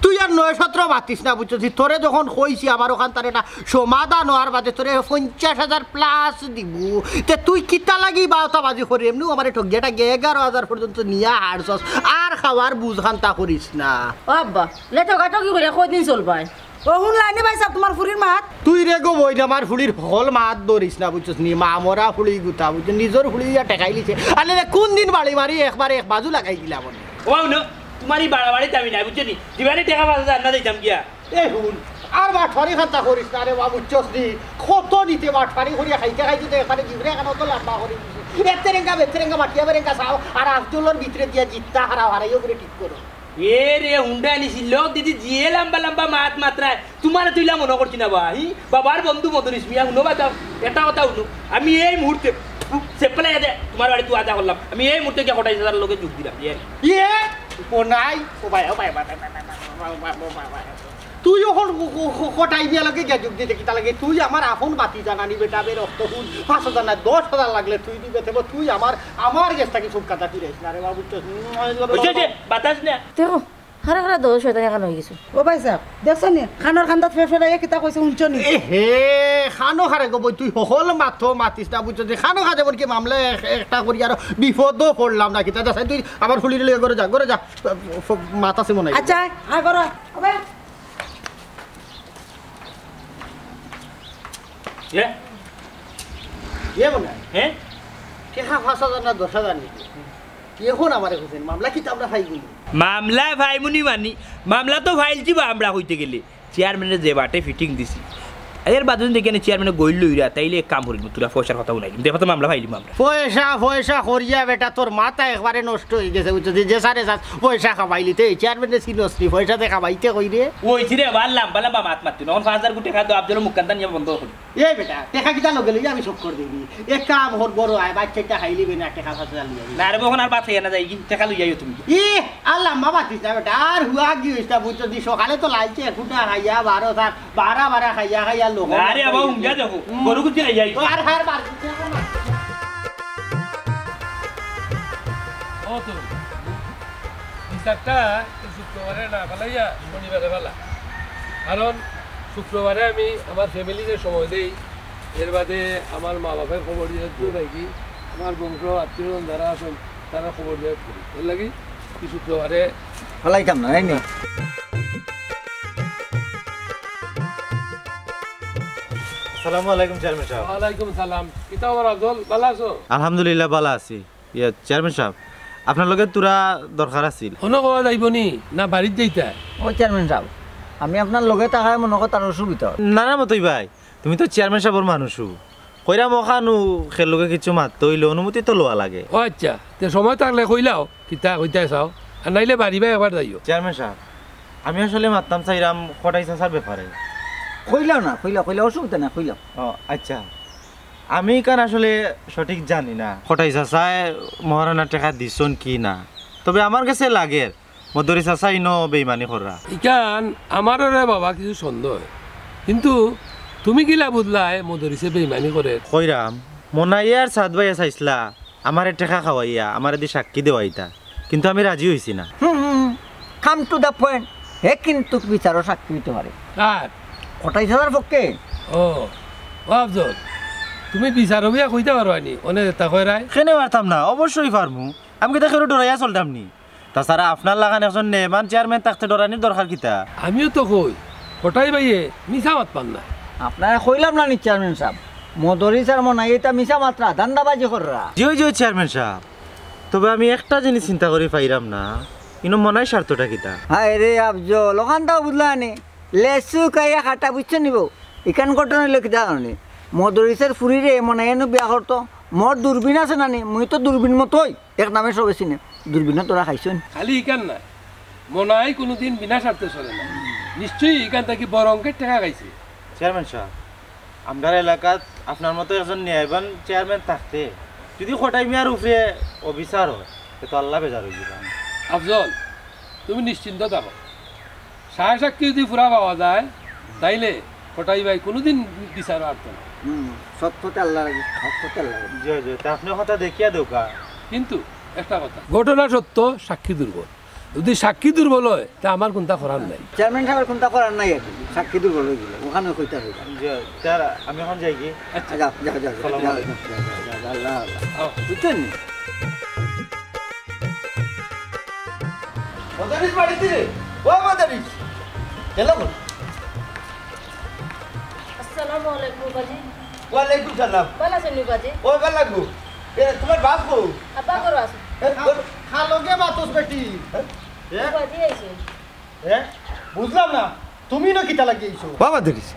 তুই আর নয় সতেরো মাতিস না, বুঝছস? তোরে যখন কইছি, আমার অখান তার একটা সমাধান হওয়ার বাদে তোরে পঞ্চাশ হাজার plus দিবো। তে তুই কিতা লাগি বারোটা বাজি করি? এমনিও আমারে ঠগিয়া টাগিয়া এগারো হাজার পর্যন্ত নিয়া হারছস। আর খাওয়ার বুঝ খান্তা করিস না। ও আব্বা, লে ঠগাঠগি করে কয়দিন চলবায়? ও হুনলায়নি ভাইসাব, তোমার ফুড়ির মাত? তুই রে গো বইন, আমার ফুড়ির হকল মাত ধরিস না, বুঝছস নি? মা মরা ফুড়ি গুতা, বুঝছস? নিজর ফুড়ি ইয়া ঠেকাই লিছে। আরে রে, কোন দিন বাড়ি মারি একবারে এক বাজু লাগাই দিলাম আমি। ও হুনো, তোমার ই বাড়াবাড়িত আমি নাই, বুঝছো নি? দিবানি টেকা পাঁচ হাজার না দিতাম গিয়া। এ হুন, আর বাটফারি খান্তা করিস না রে বা, বুঝছস নি? কত নিতে বাটফারি করিয়া খাইতে খাইতে তো একবারে জিবরে এখানে অত লম্বা করি দিছে। এর তেরেঙ্গা, বের তেরেঙ্গা, মাটিয়া বেরেঙ্গা চাও, আর আফজলর ভিতরে দিয়া জিততা হারাও হারাইও করে ঠিক করো। এ রে, হুন্ডা নিছি, লোক দিদি জিয়ে লম্বা লম্বা মাত মাতরায়, তোমারে তুইলা মনো করছি না বা, হি? বাবার বন্ধু মদরিছ মিয়া, হুনো বা, এটা কথা হুনো, আমি এই মুহূর্তে, সেপেলা দে, তোমার বাড়ি তুই আদা করলাম, আমি এই মুহূর্তে গিয়া কটাই দাদার লগে যোগ দিলাম, ইয়ে। ইয়ে? ও নাই, ও ভাই, ও ভাই, ভাই, ভাই। তুই অখন ক-, ক-, ক-, কটাই দিয়া লগে গিয়া যোগ দিতে কিতা লাগে? তুই আমার আপন বাতি জানানি বেটা, বে রক্ত হুন, পাঁচ হাজার না, দশ হাজার লাগলে তুই দিবে, তেবো তুই আমার, আমার গেছ থাকি চুপ কাটা ফিরাইস না রে বাবু, বুঝছস? ওই যে, যে, বাতাস না। দেখো, হারা হারা দশ শয়তানি কান হয়ে গেছে। ও ভাইসাব, দেখছো নি? কানর কান্দাত ফেরফেরাইয়া কিতা কইছে, হুনছো নি? এ হে, কানো খারে গো বই, তুই হকল মাতো মাতিস না, বুঝছস? যে কানো খারে বল কি মামলা এক-, একটা করি আরো বিপদও পড়লাম না, কিতা? যা, তুই আমার ফুড়িরে লইয়া ঘরে যা, ঘরে যা। মাত আছে মনে হয়। আচ্ছা, আয়, আয় ঘরে। ও ভাই। এ? এ মনে হয়, হ্যাঁ? টেকা পাঁচ হাজার না দশ হাজার নিছে। এখন আমারে কইছইন, মামলা কিতা আমরা ফাইলমুনি? মামলা ফাইমুনি মানি, মামলা তো ফাইলছি বা আমরা কইতে গেলে। চেয়ারম্যানে যে বাটে ফিটিং দিছি, এর বাদে যদি দেখি চেয়ারম্যানে গইল লইরা, তাইলে এক কাম করিমু, তোরা পয়সার কথা হুনাইলিমু, দেখো তো মামলা ফাইলিমু আমরা। পয়সা, পয়সা করিয়া বেটা তোর মাথা একবারে নষ্ট অইগেছে, বুঝছস? যে সারে সাত পয়সা খাবাইলিতে, চেয়ারম্যানে চিনস নি, পয়সা দে খাবাইতে কই রে? ওই রে, বার লাম্বা লাম্বা মাত মাততি না, অখন পাঁচ হাজার কোটি টেকা তো আফজলর মুখখান দিয়া বন্ধ করি। এ বেটা, টেকা কিতা লগে লইয়া আমি চক্কর দিবি? এক কাম কর, বড় আয়, বাচ্চাটা খাইলিবে না, টেকা পাঁচ হাজার লইয়া আইবি। না রে, অখন আর ভাত খাইয়া না যাইগি, টেকা লইয়া আইও তুমি। এ, আর লাম্বা মাতিস না বেটা, আর হুয়া কি হইছে, বুঝছস? সকালে তো লালচে খুটা খাইয়া, বারো সার, বারা বারা খাইয়া খাইয়া লোক। আরে বাবা, হুঙ্গা দেখো, হুম। গরু কুচি খাইয়া আইছে। আর হার বার। ও তো, বিচারটা তো শুক্রবারে না ফালাইয়া শনিবারে ফালা। কারণ শুক্রবারে আমি আমার ফ্যামিলিরে সময় দেই, এর বাদে আমার মা বাপের খবর দিয়া যাই কি, আমার বংশ আত্মীয় স্বজন যারা আছইন, তারা খবর দিয়া যাই করি। এর লাগি কি শুক্রবারে ফালাইতাম না, তাই নি? আসসালামু আলাইকুম চেয়ারম্যান সাব। ওয়ালাইকুম সালাম। কিতা খবর আফজল, ভালা আছো? আলহামদুলিল্লাহ, ভালা আছি। ইয়া, চেয়ারম্যান সাব, আপনার লগে থুড়া দরকার আছিল। অনো কওয়া যাইবো নি? না বাড়িত যাইতা? ও চেয়ারম্যান সাব, আমি আপনার লগে থাকায় মনো কর তার অসুবিধা। না, না, মতই ভাই, তুমি তো চেয়ারম্যান সাবর মানুষও। কইরাম অখানউ খের লগে কিছু মাততে অইলে অনুমতি তো লওয়া লাগে। ও আচ্ছা, তে সময় থাকলে কইলাও, কিতা কইতায় চাও, আর নাইলে বাড়ি বায় একবার যাইও। চেয়ারম্যান সাব, আমি আসলে মাততাম চাইরাম কটাই চাচার ব্যাপারে। কইলাও না, কইলাও, কইলাও, অসুবিধা নাই, কইলাও। ও আচ্ছা, আমি ইখান আসলে সঠিক জানি না। কটাই চাচায় মহারানার টেকা দিছইন কি না, তবে আমার গেছে লাগের মদরি চাচা ইনো বেইমানি কররা। ইখান আমারও রে বাবা কিছু সন্দেহ অয়, কিন্তু তুমি কিলা বুঝলায় মদরিছে বেইমানি করের? কইরাম, মনাইয়ে আর সাদ ভাইয়ে চাইছলা আমারে টেকা খাওয়াইয়া আমারে দি সাক্ষী দেওয়াইতা, কিন্তু আমি রাজি অইছি না। হুম, হুম, হুম। Come to the point। হে কিন্তু বিচারো সাক্ষী অইতে পারে। কার? কটাই চাচার পক্ষে। ও, ও আফজল, তুমি বিচারো বিয়া কইতা পারবায় নি, অনে যেতা কইরায়? কেনে পারতাম না, অবশ্যই পারমু। আমি কিতা কেউরে ডরাইয়া চলতাম নি? তাছাড়া আপনার লাখান একজন নেমান চেয়ারম্যান থাকতে ডরানির দরকার কিতা? আমিও তো কই, কটাই ভাইয়ে মিছা মাতইন না। আপনারে কইলাম না নি চেয়ারম্যান সাব, মদরিছ আর মনাইয়ে ইতা মিছা মাতরা, ধান্দাবাজি কররা। জি অয়, জি অয় চেয়ারম্যান সাব, তবে আমি একটা জিনিস চিন্তা করি পাইরাম না, ইনো মনাইর স্বার্থটা কিতা? হায় রে আফজল, অখানটাও বুঝলা নি? লেচু খাইয়া কাটা, বুঝছো নি বউ? ইখান ঘটনা অইলো কিতা জানো নি? মদরিছর ফুরিরে মনাইয়ে নু বিয়া করতো, মোর দূরবীন আছে না নি, মুই তো দূরবীন মতই। এক নামে সবে চিনে। দূরবীনে ধরা খাইছইন। খালি ইখান না, মনাই কুনুদিন বিনা স্বার্থে চলে না। নিশ্চয়ই ইখান থাকি বড় অঙ্কের টেকা খাইছে। চেয়ারম্যান সাব, আমরার এলাকাত আপনার মতো একজন ন্যায়বান চেয়ারম্যান থাকতে যদি কটাই মিয়ার উপরে অবিচার অয়, তে তো আল্লাহ বেজার অইযিবা। আফজল, তুমি নিশ্চিন্ত থাকো। সায় সাক্ষী যদি পুরা পাওয়া যায়, তাইলে কটাই ভাই কুনুদিন বিচারো আটতো না। হুম, সৎ পথে আল্লাহ রাজি, হক পথে আল্লাহ রাজি। জি, জি, তে আপনে কথা দেখিয়া দেউক্কা। কিন্তু একটা কথা, ঘটনা সত্য, সাক্ষী দুর্বল। যদি সাক্ষী দুর্বল অয়, তে আমার কুন্তা করার নাই। চেয়ারম্যান সাবর কুন্তা করার নাই আর কি, সাক্ষী দুর্বল অইগেলে, অখান কইতা অইবো। জি, তে আমি অখন যাইগি। আচ্ছা। যাও, যাও, যাও, যাও, সালাম যাও, আলাইকুম। যাও, যাও, যাও, আল্লাহ, আল্লাহ। আও। বুঝছইন নি? মাদারিছ বাড়িত নি? ও মাদারিছ। হ্যালো। আসসালামু আলাইকুম বাবাজি। ওয়ালাইকুম সালাম। ভালা আছইন নি বাবাজি? ও ভালা গো। এ, তুমার বাপ কই? আব্বা ঘরো আছে। এ, ঘর- খা লগে মাতস বেটি। হ্যাঁ? বাবাজি আইছে। এ? বুঝলাম না, তুমি ইনো কিতা লাগি আইছো? বাবা ধরিস,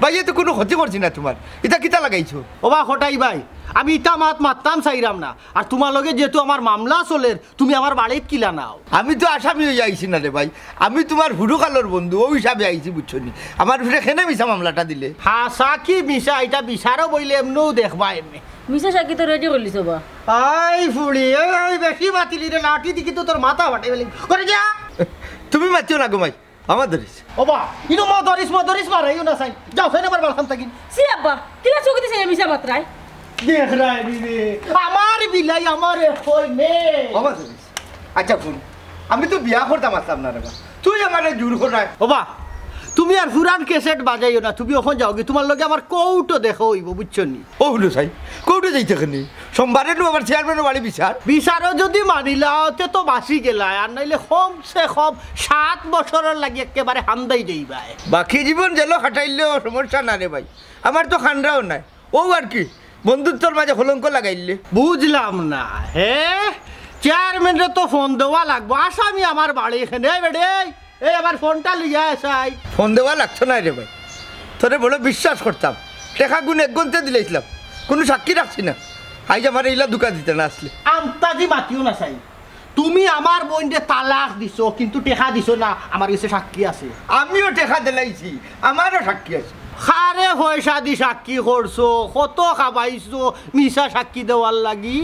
ভাইয়ে তো কুনু ক্ষতি করছি না তুমার, ইতা কিতা লাগাইছো? ওবা কটাই ভাই, আমি ইতা মাত মাততাম চাইরাম না। আর তুমার লগে যেহেতু আমার মামলা চলের, তুমি আমার বাড়িত কিলা নাও? আমি তো আসামি অইয়া আইছি না রে ভাই, আমি তুমার হুরুকালর বন্ধু, অউ হিসাবে আইছি, বুঝছো নি? আমার উপরে কেনে মিছা মামলাটা দিলে? হাছা কি মিছা, ইটা বিচারো বইলে এমনেউ দেখবা এমনে। মিছা সাক্ষী তো রেডি করিলিছো বা। আই ফুড়ি, এই, এই বেশি মাতিলি রে, লাঠি দি কিন্তু তোর মাথা ফাটাই ফালাইমু। করে যা। তুমি মাতিও না গো মাই, আমার ধরিস। ওবা, ইনো মদরিছ, মদরিছ মারাইও না চাই। যাও, ফের আবার বাড়িখান থাকি। ছি আব্বা, কিলা চউখেদি চাইয়া মিছা মাতরায়? দেখরায় নি রে, আমার বিলাই আমারে কয় নে। আমার ধরিস। আচ্ছা হুন, আমি তো বিয়া করতাম আছলাম না রে বা। তুই আমারে জুর কররায়। ওবা, তুমি আর পুরান ক্যাসেট বাজাইও না, তুমি অখন যাওগি, তুমার লগে আমার কোর্টো দেখা অইবো, বুঝছো নি? ও হুনো চাই, কোর্টো যাইতে কেনে? সোমবারে নু আমার চেয়ারম্যানর বাড়ি বিচার। বিচারো যদি মানিলাও, তে তো বাঁচি গেলায়, আর নাইলে কমসে কম সাত বছরর লাগি একেবারে হান্দাই যাইবায়। বাকি জীবন জেলো খাটাইলেও সমস্যা না রে ভাই, আমার তো খান্ডাও নাই। অউ আর কি, বন্ধুত্বর মাঝে কলঙ্ক লাগাইলে। বুঝলাম না। হে, চেয়ারম্যানরে তো ফোন দেওয়া লাগবো। আসামি আমার বাড়ি এখানে। এই বেটে, এই, এই আমার ফোনটা লইয়া আয় চাই। ফোন দেওয়া লাগতো না রে ভাই, তোরে বড় বিশ্বাস করতাম। টেকাগুন এক গুনতে দিলাইছিলাম, কুনু সাক্ষী রাখছি না। আইজ আমারে ইলা ধুকা দিতে না আসলে। আন্তাজি মাতিও না চাই। তুমি আমার বইনরে তালাক দিছো, কিন্তু টেকা দিছো না। আমার গেছে সাক্ষী আছে। আমিও টেকা দিলাইছি, আমারও সাক্ষী আছে। কারে পয়সা দি সাক্ষী করছো, কত খাবাইছো মিছা সাক্ষী দেওয়ার লাগি?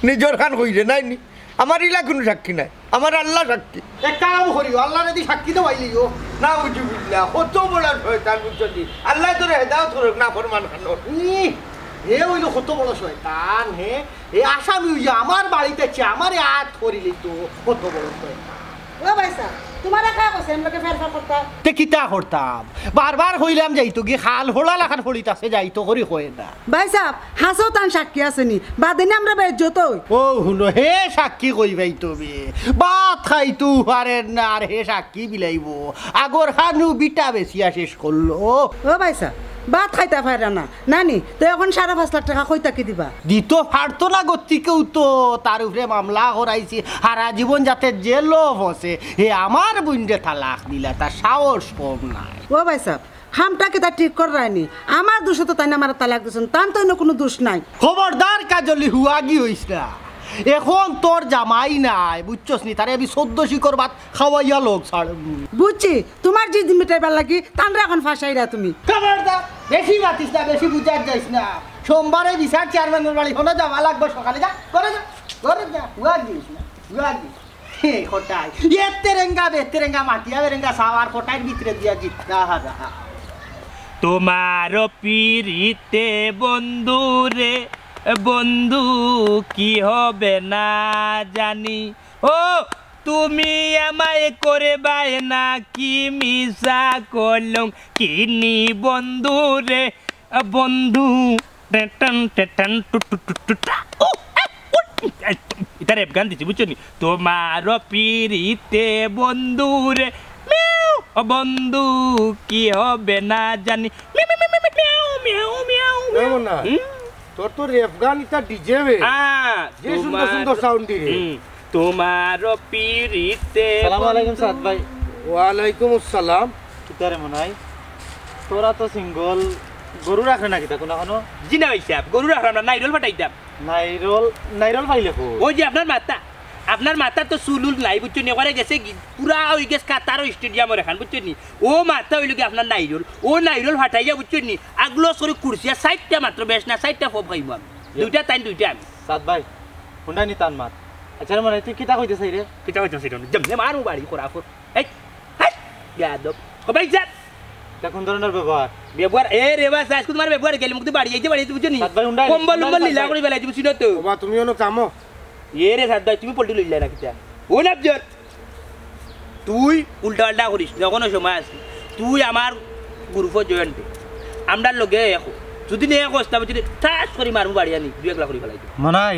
নিজর খান কইরে নাই নি? আমার ইলা কুনু সাক্ষী নাই, আমার আল্লাহ সাক্ষী। এক কাম করিও, আল্লাহরে দি সাক্ষী দেওয়াইলিও। নাউজুবিল্লাহ, কত বড় শয়তান বুঝছো নি? আল্লাহ তোরে হেদায়ত করুক, নাফরমান খানোর। ই, হে অইলো কত বড় শয়তান, হে। এ আসামি অইয়া আমার বাড়িত আইছে, আমারে আত করিলিতো, কত বড় শয়তান। ও ভাইসাব, তুমারে কে কইছে আমরারে ফেরফার করতা? তে কিতা করতাম? বারবার কইলাম যাইতো গি, খাল হোলা লাখান ফড়িত আছে, যাইতো করি কয় না। ভাইসাব, হাছাউ তান সাক্ষী আছে নি? বাদে নি আমরা বেইজ্জত অই। ও হুনো, হে সাক্ষী কই পাইতো বে? ভাত খাইতো পারের না, আর হে সাক্ষী বিলাইবো? আগর খানু বিটা বেচিয়া শেষ করলো। ও ভাইসাব, ভাত খাইতা পারে না। না নি, তে অখন সাড়ে পাঁচ লাখ টেকা কই থাকি দিবা? দিতো পারতো না গতিকেউ তো, তার উপরে মামলা করাইছি, হারা জীবন যাতে জেলো ফসে। হে আমার বইনরে তালাক দিলা, তার সাহস কম নায়। ও ভাইসাব, কামটা কিতা ঠিক কররায় নি? আমার দুষে তো তাইন আমারে তালাক দিছইন, তান তো অইন্য কুনু দুষ নাই। খবরদার কাজলি, হুয়াগি অইস না। অখন তোর জামাই নাই, বুঝছস নি? তারে আমি চৌদ্দ শিকর ভাত খাওয়াইয়া লগ ছাড়মু। বুঝছি, তুমার জিদ মিটাইবার লাগি তানরে অখন ফাঁসাইরা তুমি। খবরদার, বেশি মাতিস না, বেশি বুঝাত যাইস না। সোমবারে বিচার চেয়ারম্যানর বাড়ি, অনো যাওয়া লাগবো সকালে। যা, ঘরো যা, ঘরো যা, হুয়াগি অইস না, হুয়াগি। হে, কটাই। এ তেরেঙ্গা, বে তেরেঙ্গা, মাটিয়া বেরেঙ্গা, সাওয়ার কটাইর ভিতরে দিয়া জিততা হারা। তোমার পিরিতে বন্ধু রে, বন্ধু কি হবে না জানি। ও, তুমি আমায় করে বায় না কি মিছা কলম কিনি বন্ধু রে, বন্ধু। Ten ten ten ten two two two two টা। ও, এ, ও, এ, ইটা রেপ গান দিছি, বুঝছো নি? তোমার পিরিতে বন্ধু রে, মিয়াও, ও বন্ধু, কি হবে না জানি। মিয়াও, মিয়াও, মিয়াও, মিয়াও, মিয়াও, মিয়াও। এমন না। হুম? তোর তো রেপ গান, ইটা ডিজে বে। আ, যে সুন্দর তোমার সুন্দর সাউন্ড দি রে। হুম, তোমার পিরিতে সালাম আলাইকুম বন্ধু। সাদ ভাই। ওয়ালাইকুম আসসালাম। কিতা রে মনাই? তোরা তো সিঙ্গল, গরু রাখরে না কিতা কুনু কুনু? জি না ভাইসাব, গরু রাখরাম না, নাইরল ফাটাইতাম। নাইরল, নাইরল পাইলে কই? ওই যে আপনার মাথা, আপনার মাথা তো চুল উল নাই, বুঝছো নি? ওখানে গেছে গি-, পুরা ওই গেছে কাতার স্টেডিয়ামর এখান, বুঝছো নি? ও মাথা অইলো গি আপনার নাইরল, ও নাইরল ফাটাইয়া, বুঝছো নি? আগলো সরি কুরসিয়া সাইডটা মাত্র, বেশ না, সাইডটা ফব খাইমু আমি। ইয়া। দুইটা তাইন, দুইটা আমি। সাদ ভাই, হুনরা নি তান মাত। আচ্ছা রে মনাই, তুই কিতা কইতে চাইরে? কিতা কইতে চাইরে? যেমনে মারমু বাড়ি করা ফর। এই, হেই, বেয়াদব। ও ভাই, যা। ইটা কুন ধরনর ব্যবহার? ব্যবহার, এ রে বা, আইজকু তুমার ব্যবহার গেলে মুখ বাড়ি যাইতে, বাড়ি যাইতে, বুঝছো নি? সাদ ভাই, হুনরা নি, কম্বল হুনরা নি উম্বল ভাই। লীলা করি বেলাইছি, বুঝছো না তো? ওবা, তুমি অনো থামো। এ রে সাদ ভাই, তুমি পল্টু লইলা না কিতা? ও না জোর। তুই উল্টা পাল্টা করিস না, অখনো সময় আছে। তুই আমার গ্রুপো জয়েন্ট দে। আমরার লগে এক হ। যদি না এক হস, তা বুঝলি ঠাস করি মারমু বাড়ি আনি, দুই একলা করি ফালাই দিমু। মনাই,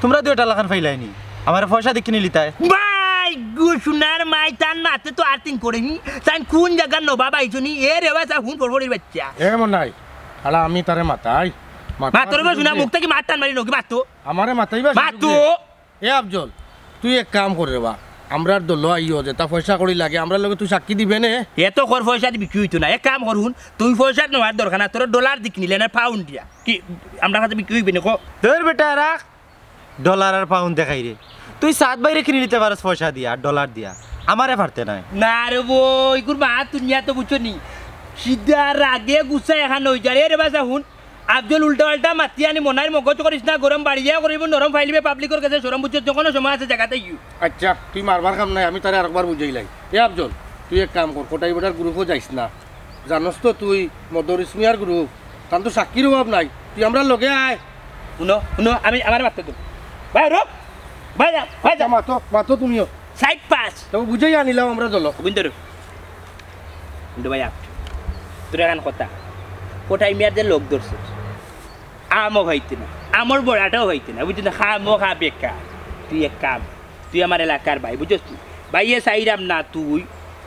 তুমরা দুইটা লাখান ফাইলায় নি। আমারে পয়সা দি কিনিলিতায়। ভাই গো, সোনার মাই, তান মাতে তো আর্থিং করেনি। তান কুন জাগার নবাব আইছো নি? এ রে বা, তা হুন ফড়ফড়ির বাচ্চা। এ মনাই, আলা আমি তারে মাতাই। মাত। মাতর গো, সোনা মুখ থাকি মাত টান মারি নকি মাত তো। আমারে মাতাইবা মাত তো। এ আফজল, তুই এক কাম কর রে বা, আমরার দলো আইও, যেতা পয়সা কড়ি লাগে, আমরার লগে তুই সাক্ষী দিবে নে। এত কর পয়সা দি বিক্রি অইতো না, এক কাম করুন, তুই পয়সা নেওয়ার দরকার না, তোর ডলার দি কিনিলে না পাউন্ড দিয়া। কি, আমরার কাছে বিক্রি অইবে না, ক? তোর বেটা রাখ, ডলার আর পাউন্ড দেখাইরে। তুই সাদ ভাইরে কিনিলিতে পারস পয়সা দিয়া, আর ডলার দিয়া, আমারে পারতে নায়। না রে বো, ইগুর মাত দুনিয়া তো বুঝছো নি, সিধা রাগে গুছা এখান অই যায়। এ রে বা, যা হুন, আফজল উল্টা পাল্টা মাতি আনি মনাইর মগজ করিস না, গরম বাড়ি যায় করিব, নরম ফাইলিবে পাবলিকর গেছে শরম, বুঝছো? যখনও সময় আছে জাগাত আইও। আচ্ছা, তুই মারবার কাম নাই, আমি তারে আরেকবার বুঝাইলাই। এ আফজল, তুই এক কাম কর, কটাই বেটার গ্রুপো যাইস না। জানোস তো তুই মদরিস মিয়ার গ্রুপ, তান তো সাক্ষীর অভাব নাই, তুই আমরার লগে আয়। হুনো, হুনো, আমি, আমারে মাততে দেও। ভাই, রো, ভাই, যা, ভাই, যা। মাতো, মাতো তুমিও। Side pass. তো বুঝাই আনিলাম আমরা দলো। বুঝতে রো। কিন্তু ভাই, আপ-, তোর এখান কথা। কটাই মিয়ার যে লোক ধরছে, আমও হইতে না, আমর বড়াটাও হইতে না, বুঝলি না? খা, মো খা, বেকার। তুই এক কাম, তুই আমার এলাকার ভাই, বুঝছস তুই? ভাইয়ে চাইরাম না তুই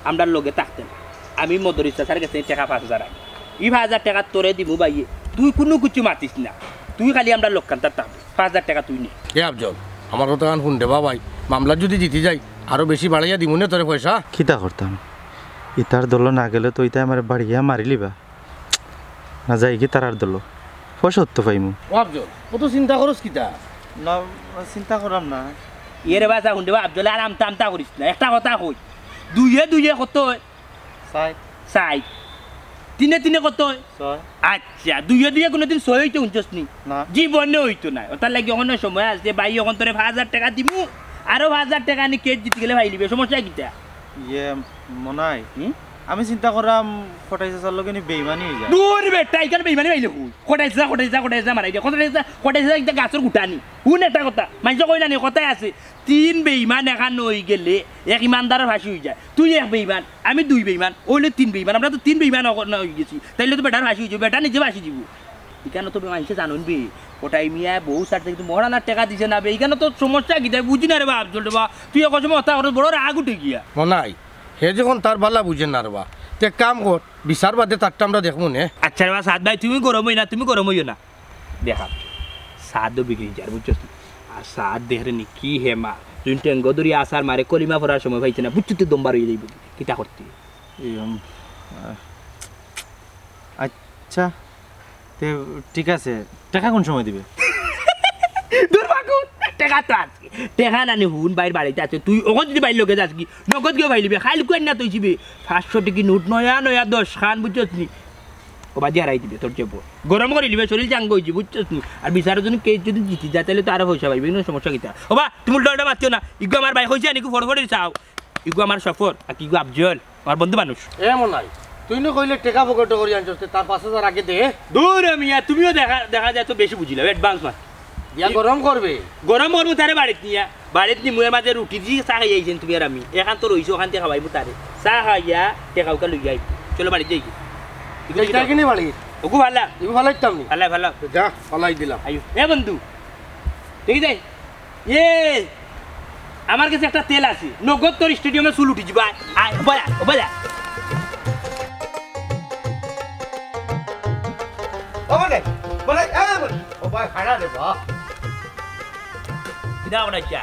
আমরার লগে থাকতে না। আমি মদরিস চাচার গেছে টেকা পাঁচ হাজার আনি। ই পাঁচ হাজার টেকা তোরে দিমু ভাইয়ে, তুই কুনু কিছু মাতিস না। তুই খালি আমরার লগে থাকবে, পাঁচ হাজার টেকা তুই নে। এ আফজল, আমার কথাখান হুন রে বা ভাই, মামলা যুদি জিতি যাই, আরো বেশি বাড়াইয়া দিমু নে তোরে পয়সা। কিতা করতাম? ইতার দলো না গেলে তো ইতায় আমারে বাড়িয়া মারিলিবা। না যাইগি তারার দলো, পয়সা তো পাইমু। ও আফজল, অত চিন্তা করস কিতা? না, চিন্তা করাম না। এরে বাছা, হুন রে বা আফজল, আর আমতা আমতা করিস না। একটা কথা কই, দুইয়ে দুইয়ে কত অয়? ষাইট। ষাইট। তিনে তিনে কত অয়? ছয়। আচ্ছা, দুইয়ে দুইয়ে কুনুদিন ছয় অইতে হুনছস নি? না। জীবনে অইতো নায়। অতার লাগি অখনো সময় আছে, ভাই, অখন তোরে পাঁচ হাজার টেকা দিমু, আরো পাঁচ হাজার টেকা আনি কেস জিতি গেলে পাইলিবে, সমস্যা কিতা? ইয়ে, মনাই, হুম? আমি চিন্তা করাম, কটাই চাচার লগে নি বেইমানি অই যায়। দূর বেটা, ইখান বেইমানি পাইলে কই? কটাই চাচা, কটাই চাচা, কটাই চাচা মারাই দে। কটাই চাচা, কটাই চাচা ইটা গাছর গুটা নি। হুন একটা কথা, মানষে কয় না নি, কথায় আছে, তিন বেইমান একখান অই গেলে এক ইমানদারর ফাঁসি অই যায়। তুই এক বেইমান, আমি দুই বেইমান, অইলে তিন বেইমান। আমরা তো তিন বেইমান অখ-, না অই গেছি। তাইলে তো বেটার ফাঁসি অই যাইবো, বেটা নিজে ফাঁসি দিবো। ইখানো তো মানষে জানইন বে, কটাই মিয়া বউ ছাড়ছে কিন্তু মহারানার টেকা দিছে না বে। ইখানো তো সমস্যা কিতা, বুঝি না রে বা আফজল রে বা। তুই এক সময় কথা বড় রাগ উঠে গিয়া। মনাই, হে যখন তার বালা বুঝে না রে বা, তে এক কাম কর, বিচার বাদে তারটা আমরা দেখমু নে। আচ্ছা রে বা সাদ ভাই, তুমি গরম অইও না, তুমি গরম অইও না। দেখা, সাদও বিগড়ি যার, বুঝছস নি? আর সাদ দেখরে নি কি হে মা, তুই টেঙ্গো ধরি আছাড় মারে, কলিমা পড়ার সময় পাইছে না, বুঝছস তো দমবার অই যাইবো। কিতা করতে? এই, উম, আহ, আচ্ছা, তে ঠিক আছে, টেকা কোন সময় দিবে? দূর ফাকুন, টেকা তো আছে। টেকা না নি হুন, ভাইর বাড়িত আছে। তুই অখন যুদি ভাইর লগে যাস গি, নগদ গিয়া পাইলিবে। খাইল কুয়ার না তুই যাবে। পাঁচশো টেকি নোট, নয়া নয়া দশ খান, বুঝছস নি? ও বাজি হারাই দিবে তোর চেপো। গরম করি দিবে, শরীর চাঙ্গা অই যাইবো, বুঝছস নি? আর বিচারো যুদি কেস যুদি জিতি যায়, তাইলে তো আরো পয়সা পাইবে, কুনু সমস্যা কিতা? ও বা, তুমি উল্টা উল্টা মাতিও না। ইগু আমার ভাই কইছে, আনিকু ফড়ফড়ি চাও। ইগু আমার সফর, আর ইগু আফজল। আমার বন্ধু মানুষ। এ মনাই, তুই নু কইলে টেকা পকেটো করি আনছস, তে তার পাঁচ হাজার আগে দে। দূর মিয়া, তুমিও দেখা, দেখা যায় তো বেশি বুঝিলাও, advance মাত। ইয়া গরম করবে। গরম করবো তারে বাড়িত নিয়া। বাড়িত নিমু, এর মাঝে রুটি দি চা খাই আইছেন তুমি আর আমি। এখান তো রইছো, অখান থাকি খাওয়াইমু তারে। চা খাইয়া টেকা উকা লইয়া আইবো। চলো বাড়িত যাই। ইগু যাই, যাই কিনি বাড়ি? ওগু ভালা। ইগু ভালা ইতাম নি? ভালা, ভালা। যা, ভালাই দিলাম। আইও। এ বন্ধু, দেখি যাই। এ, আমার কাছে একটা তেল আছে, নগদ তোর স্টেডিয়ামে চুল উঠি যাইবো। আয়, আয়, ও ভাই, আয়, ও ভাই, আয়। ও বলে, বলে, এ বলে, ও ভাই, খাড়া রে বা। কিতা করে যা,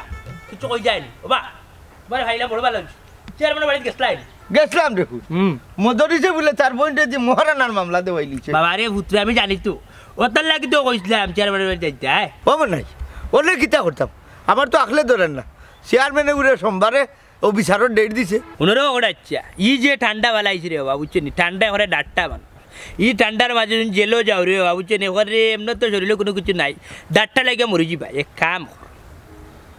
কিছু কই যায়নি, ও বা, ও ভাই, খাইলাম বড় ভালা অইছে। চেয়ারম্যানর বাড়িত গেছলায় নি? গেছলাম দেখো। হুম। মদরিছে বুলে তার বইনরে দি মহারানার মামলা দেওয়াইলিছে। বাবা রে পুত্র, আমি জানি তো। অতার লাগি তো কইছলাম চেয়ারম্যানর বাড়িত যাইতায়। ও মনাই, অইলে কিতা করতাম? আমার তো আখলে ধরের না। চেয়ারম্যানে উরে সোমবারে ও বিচারর date দিছে। হুনো রে, ওটা আচ্ছা। ই যে ঠান্ডা বালা আইছে রে বাবা, বুঝছো নি? ঠান্ডা করে ডাট্টা বান। ই ঠান্ডার মাঝে তুমি জেলো যাও রে বাবা, বুঝছো নি? ওরে এমনে তো শরীরে কুনু কিছু নাই। ডাট্টা লাগিয়া মরি যাইবায়। এক কাম কর।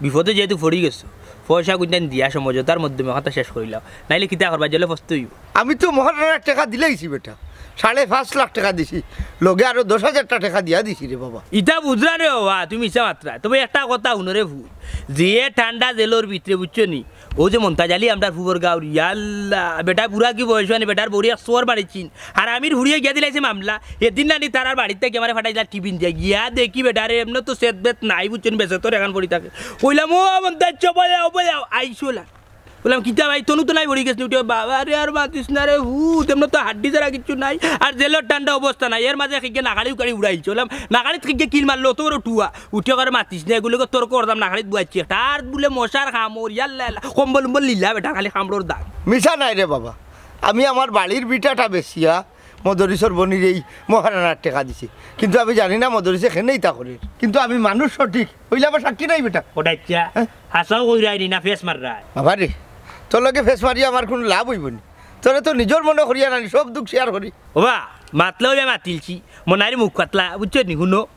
বিপদো যেহেতু পড়ি গেছো, পয়সা কুনটাইন দিয়া সমঝোতার মাধ্যমে কথা শেষ করিলাও, নাইলে কিতা করবায়, জেলো পচতে অইবো। আমি তো মহারানার টেকা দিলাইছি বেটা, সাড়ে পাঁচ লাখ টেকা দিছি, লগে আরো দশ হাজারটা টেকা দিয়া দিছি রে বাবা। ইতা বুঝরাম রে বাবা, তুমি মিছা মাতরায়। তবে একটা কথা হুনো রে ফুত, যে ঠান্ডা জেলর ভিতরে, বুঝছো নি, অউ যে মন্তাজ আলী আমরার ফুবর গাউর, ইয়াল্লা, বেটা বুড়া কি বয়স অয়নি, বেটার বউরে এক চড় মারিছিন। আর আমির হুড়িয়ে গিয়া দিলাইছে মামলা। এদিন নানি তারার বাড়িত থাকি আমারে ফাটাইলা টিফিন দিয়া। গিয়া দেখি বেটারে, এমনে তো সেত বেত নাই, বুঝছো নি, বেছে তোর এখান পড়ি থাকে। কইলাম, "ও মন্তাজ, বয়াও, বয়াও।" আইসো লা। কইলাম, "কিতা ভাই, তনু তো নাই, পড়ি গেছে নি।" উঠে, "বাবা রে, আর মাতিস না রে ফুত, এমনে তো হাড্ডি ছাড়া কিচ্ছু নাই।" আর জেলর ঠান্ডা অবস্থা নাই, এর মাঝে খিকে নাকাড়ি উকাড়ি উড়াইছে। কইলাম, "নাকাড়িত খিকে কিল মারলো, অত বড় টুয়া।" উঠে করে মাতিস না, এগুলোকে তর্ক করতাম, নাকাড়িত বুয়াইছি একটা। আর বুলে মশার কামড়, ইয়াল্লা ইয়াল্লা, কম্বল উম্বল লিলা বেটা, খালি কামড়র দাগ। মিছা নায় রে বাবা, আমি আমার বাড়ির ভিটাটা বেচিয়া মদরিছর বইনরে ই মহারানার টেকা দিছি, কিন্তু আমি জানি না মদরিছে কেনে ইতা করের, কিন্তু আমি মানুষ সঠিক, অইলে আবার সাক্ষী নাই বেটা। ওটা ইচ্ছা, হ্যাঁ? হাছাউ কইরায় নি না ফেস মাররায়? বাবা রে, তোর লগে ফেস মারিয়া আমার কুনু লাভ অইবো নি, তোরে তো নিজর মনো করিয়া নানি সব দুখ share করি। ওবা, মাতলা অইলে মাতিলছি, মনাইর মুখ কাতলা, বুঝছো নি? হুনো,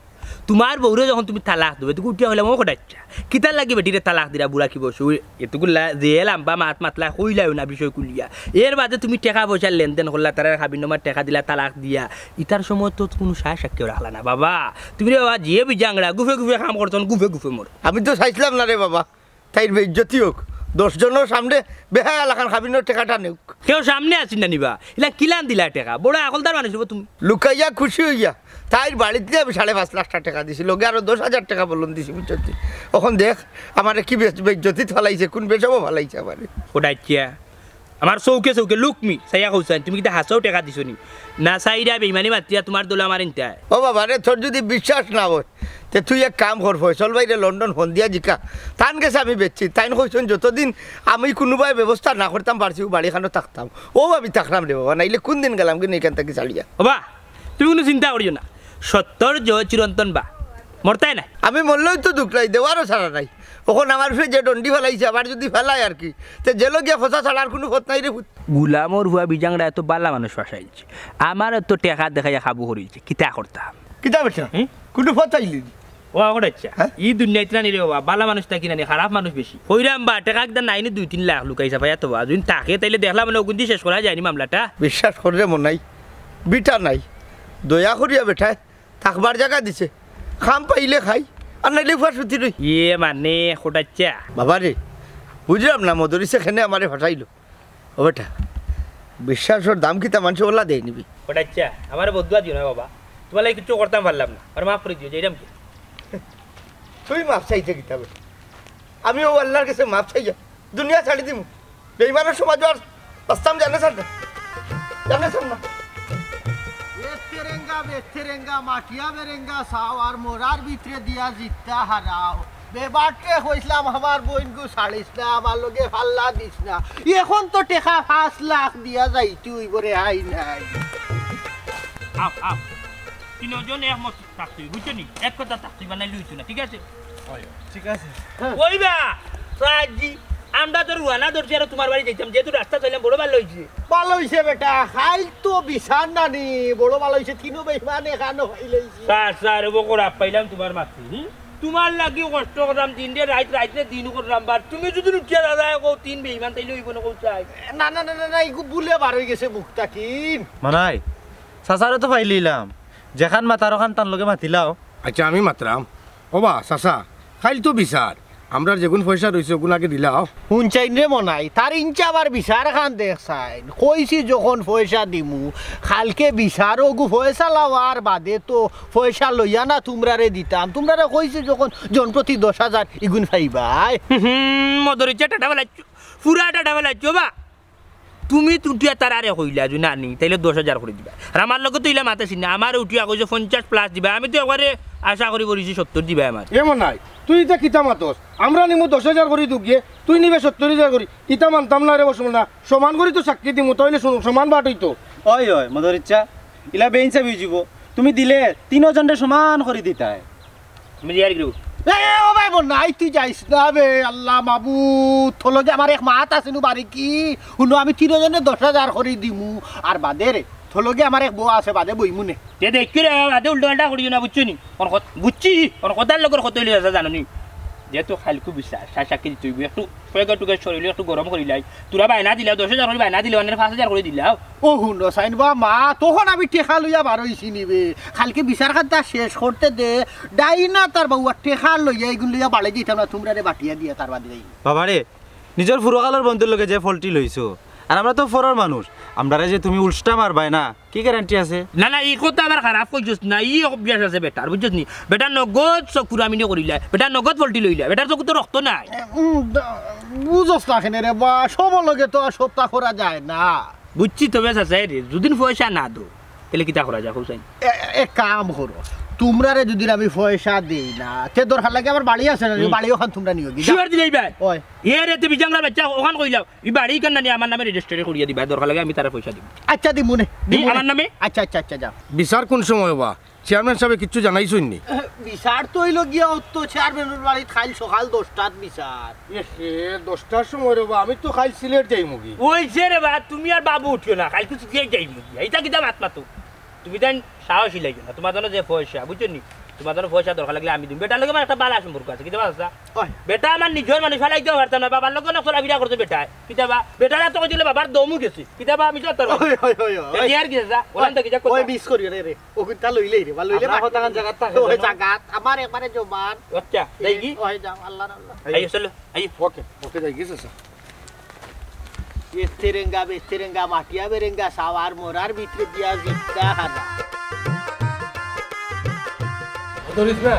তুমার বউরে যখন তুমি তালাক দিবায়, তো উঠিয়া কইলাম, "ও কটাইচ্ছা, কিতার লাগি বেটিরে তালাক দিরা বুড়া কি বয়স?" এতগুলা যে লাম্বা মাত মাতলা কইলায়ও না বিষয় খুলিয়া। এর বাদে তুমি টেকা পয়সার লেনদেন করলা, তারার কাবিন নামার টেকা দিলা, তালাক দিয়া। ইতার সময় তো কুনু সায় সাক্ষীও রাখলা না, বাবা। তুমি রে বাবা, যে বিজাংরা, গুফে গুফে কাম করছন, গুফে গুফে মর। আমি তো চাইছলাম না রে বাবা। তাইর বেইজ্জতি অউক, দশ জনর সামনে বেহায়া লাখান কাবিনর টেকাটা নেউক। কেউ সামনে আছিল না নি বা? ইলা কিলান দিলা টেকা? বড় আকলদার মানুষ অইবো তুমি। লুকাইয়া খুশি অইয়া তাইর বাড়িত দিয়া আমি সাড়ে পাঁচ লাখটা টেকা দিছি, লগে আরো দশ হাজার টেকা বলন দিছি, বুঝছস নি? অখন দেখ, আমারে কি বে-, বেইজ্জতিত ফালাইছে, কুন বেশাবো ফালাইছে আমারে। ওটা ইচ্ছা। আমার চউখে চউখে look me, চাইয়া কও চাইন, তুমি কিতা হাছাউ টেকা দিছো নি? না চাইরা বেইমানি মাতিয়া তুমার দল আমার ইনতায়। ও বাবা রে, তোর যুদি বিশ্বাস না অয়, তে তুই এক কাম কর, ফয়সল ভাইরে লন্ডন ফোন দিয়া জিকা, তান গেছে আমি বেচছি, তাইন কইছইন যতদিন আমি কুনুবায় ব্যবস্থা না করতাম পারছি, অউ বাড়িখানো থাকতাম, অউ আমি থাকরাম রে বাবা, নাইলে কুনদিন গেলাম কিনা ইখান থাকি ছাড়িয়া। ও বা, তুমি কুনু চিন্তা করিও না, সত্তর জ চিরন্তন বা, মরতায় নায়। আমি মরলেও তো দুখ নাই, দেওয়ারও ছাড়া নাই। অখন আমার উপরে যে ডন্ডি ফালাইছে, আবার যুদি ফালায় আর কি, তে জেলো গিয়া ফসা ছাড়া আর কুনু পথ নাই রে পুত। গুলামর পুয়া বিজাংরা এত বালা মানুষ ফাসাইলছে, আমারে তো টেকা দেখাইয়া কাবু করিলছে, কিতা করতাম? কিতা বেটা? হুম? কুনু পথ আইলি নি? ও, ওটা আচ্ছা। হ্যাঁ? ই দুনিয়াত নানি রে বাবা, বালা মানুষ থাকি নানি, খারাপ মানুষ বেশি। কইরাম বা, টেকা একদা নাইনি দুই তিন লাখ লুকাই চাপাইয়া তো বা, যুদি থাকে, তাইলে দেখলাম মানে অগুন্তি শেষ করা যায়নি মামলাটা। বিশ্বাস কর রে মনাই, বিটা নাই, দয়া করিয়া বেটায় থাকবার জাগা দিছে, কাম পাইলে খাই, আর নাইলে উপাস উঠি রই। ইয়ে মানে, খোটাচ্চা। বাবা রে, বুঝলাম না, মদরিছে কেনে আমারে ফাটাইলো। ও বেটা, বিশ্বাসর দাম কিতা মানষে অলা দেয় নিবি? খোটাচ্চা, আমারে বদদোয়া দিও না বাবা, তুমার লাগি কিচ্ছু করতাম পারলাম না, আর মাফ করি দিও, যাইরাম কি? তুই মাফ চাইতে কিতা বেটা? আমি অউ আল্লার গেছে মাফ চাইয়া দুনিয়া ছাড়ি দিমু। বেইমানর সমাজো আর বাঁচতাম জানে স্যার না, জানে স্যার না। এ তেরেঙ্গা, বে তেরেঙ্গা, মাটিয়া বেরেঙ্গা চাও, আর মরার ভিতরে দিয়া জিততা হারাও। বেবারতে কইছলাম আমার বইনগু ছাড়িস না, আমার লগে ফাল্লা দিস না। অখন তো টেকা পাঁচ লাখ দিয়া যাইতে অইবো রে, হাই নাই। আও, আও। তিনজন একমত থাকতে অইবো, বুঝছো নি? এক কথা থাকতে বানাইলে অইতো না, ঠিক আছে? ঠিক আছে। কইবা, সাজি, আমরা তো রুয়ানা ধরছি আর তুমার বাড়ি যাইতাম, যেহেতু রাস্তা চাইলাম বড় ভালা অইছে। ভালা অইছে বেটা, খাইল তো বিচার নানি, বড় ভালা অইছে, তিনো বেইমান এখানো পাইলাইছি। স্যার, স্যার, ও বকর আপ পাইলাম তুমার মাঝে, হুম? তুমার লাগি কষ্ট করলাম দিন রে রাইত, রাইত রে দিন করলাম, বাট তুমি যুদি উঠিয়া দাদা কও তিন বেইমান তাইলে অইবো না কও চাই। না, না, না, না, না, ইগু বুলে বার অই গেছে মুখ থাকি। মানাই, চাচারে তো পাইলিলাম, যেখান মাতার ওখান তান লগে মাতিলাও। আচ্ছা, আমি মাতরাম। ও বা, চাচা, খাইল তো বিচার। আমরার যেগুন পয়সা রইছে, ওগুন আগে দিলাও। হুনছইন রে মনাই, তার ইনচা আবার বিচার খান দেখছইন। কইছি যখন পয়সা দিমু, কালকে বিচার ওগু পয়সা লওয়ার বাদে তো পয়সা লইয়া না তুমরারে দিতাম। তুমরারে কইছি যখন জনপ্রতি দশ হাজার ইগুন পাইবায়। হুম, মদরিচা টাটা বেলাইছো, পুরা টাটা বেলাইছো বা। তুমি উঠিয়া তারারে কইলা যে নানি, তাইলে দশ হাজার করি দিবা। আর আমার লগে তো ইলা মাতাছি না, আমারে উঠিয়া কইছে পঞ্চাশ plus দিবা। আমি তো একবারে আশা করি বলিছি সত্তর দিবা আমার। এমন নাই, তুই ইতা কিতা মাতস? আমরা নিমু দশ হাজার করি দুগিয়ে, তুই নিবে সত্তর হাজার করি। ইতা মানতাম না রে বসমনা, সমান করি তো সাক্ষী দিমু, তাইলে শুন, সমান বাট অইতো। অয়, অয়, মদরিচা, ইলা বেইনসাফি অইযিবো। তুমি দিলে তিনজনরে সমান করি দিতায়। আমি দিয়ার গিরু। এ, এ, ও ভাই, বোন, নাই, তুই যাইস না বে, আল্লাহ মাবুদ, তোর লগে আমার এক মাত আছে নু বাড়ি কি? হুনো, আমি তিনজনে দশ হাজার করি দিমু, আর বাদে রে, তোর লগে আমার এক বউ আছে, বাদে বইমু নে। তে দেখি রে, বাদে উল্টা পাল্টা করিও না, বুঝছো নি? অন কত-, বুঝছি, অন কথার লগর কত অইলে আছে জানো নি? যেহেতু খাইলকু বিচার, সাই সাক্ষী দিতে অইবো, একটু পয়গা টুকে শরীরে একটু গরম করিলাই। তোরা বায়না দিলাও, দশ হাজার করি বায়না দিলাও, অনে পাঁচ হাজার করি দিলাও। ও হুনো, সাইন বা মা, তখন আমি টেকা লইয়া বার অইছি নি বে। কালকে বিচার খাতা শেষ করতে দে, ডাইনা তার বাউয়া টেকা লইয়া, এগুন লইয়া বাড়ি দিতাম না, তুমরারে বাটিয়া দিয়া তার বাদে যাই। বাবারে, নিজর পুরকালর বন্ধুর লগে যে ফল্টি লইছো, আর আমরা তো ফরর মানুষ, আমরারে যে তুমি উল্টা মারবায় না, কি গ্যারান্টি আছে? না, না, ই কথা আবার খারাপ কইছস না, ই অভ্যাস আছে বেটার, বুঝছস নি? বেটা নগদ চকুরামিনি করিলায়, বেটা নগদ ফল্টি লইলায়, বেটার চকু তো রক্ত নাই। উম, দা-, বুঝস না কেনে রে বা, সব লগে তো আর সবতা করা যায় না। বুঝছি, তবে চাচাই রে, যুদি পয়সা না দো, তাইলে কিতা করা যায়, কও চাইন? এ-, এ-, এক কাম করো, তুমরারে যুদি আমি পয়সা দেই না, তে দরকার লাগে আমার বাড়ি আছে না, হুম। বাড়ি ওখান তুমরা নিও গি, যাও। শিওর দিলেই ভাই। ওই। এ রে, তে বিজাংরা বাচ্চা, ওখান কইলাও। ই বাড়ি ইখান নানি আমার নামে রেজিস্টারি করিয়া দিবা, দরকার লাগে আমি তারে পয়সা দিমু। আচ্ছা, দিমু নে, ই দিমু নে। আমার নামে? আচ্ছা, আচ্ছা, আচ্ছা, যাও। বিচার কোন সময় বা? চেয়ারম্যান সাবে কিচ্ছু জানাইছইন নি? বিচার তো অইলো গিয়া অত চেয়ারম্যানর বাড়িত কাইল সকাল দশটাত বিচার। এ হে, দশটার সময় রে বা, আমি তো কাইল সিলেট যাইমুগি। অইছে রে বা, তুমি আর বাবু উঠিও না, কাইল তো সিলেট যাইমুগি। ইতা কিতা মাত মাতো? তুমি তাইন সাহসী লাগিও না, তুমার জন্য যে পয়সা, বুঝছো নি? তুমার জন্য পয়সা দরকার লাগলে আমি দিমু। বেটার লগে আমার একটা বালা সম্পর্ক আছে, কিতা বা আছে? ওই। বেটা আমার নিজর মানুষ, ফালাইতেও পারতাম না, বাবার লগে অনেক চলাফিরা করছে বেটায়। কিতা বা? বেটার তো কইছিল বাবার দমও গেছে। কিতা বা? আমি তো আর ওই, ওই, ওই, ওই। দেখি আর কি যা, ওলাম তো কি যা করতাম। ওই মিস করিও রে, রে। ও কুনটা লইলেই রে, বা লইলে আমরা বাকি। কতখান জাগাত থাকে ওই জানো? জাগাত, আমার একবারে জবান। আচ্ছা, যাই কি? ওই যাও, আল্লাহ, আল্লাহ। আইও, চলো, আইও। ওকে, ওকে, যাই গেছে, স্যার। এ তেরেঙ্গা, বে তেরেঙ্গা, মাটিয়া বেরেঙ্গা, সাওয়ার মোরার ভিতরে দিয়া জিদ্দা হানা। ধরিস না,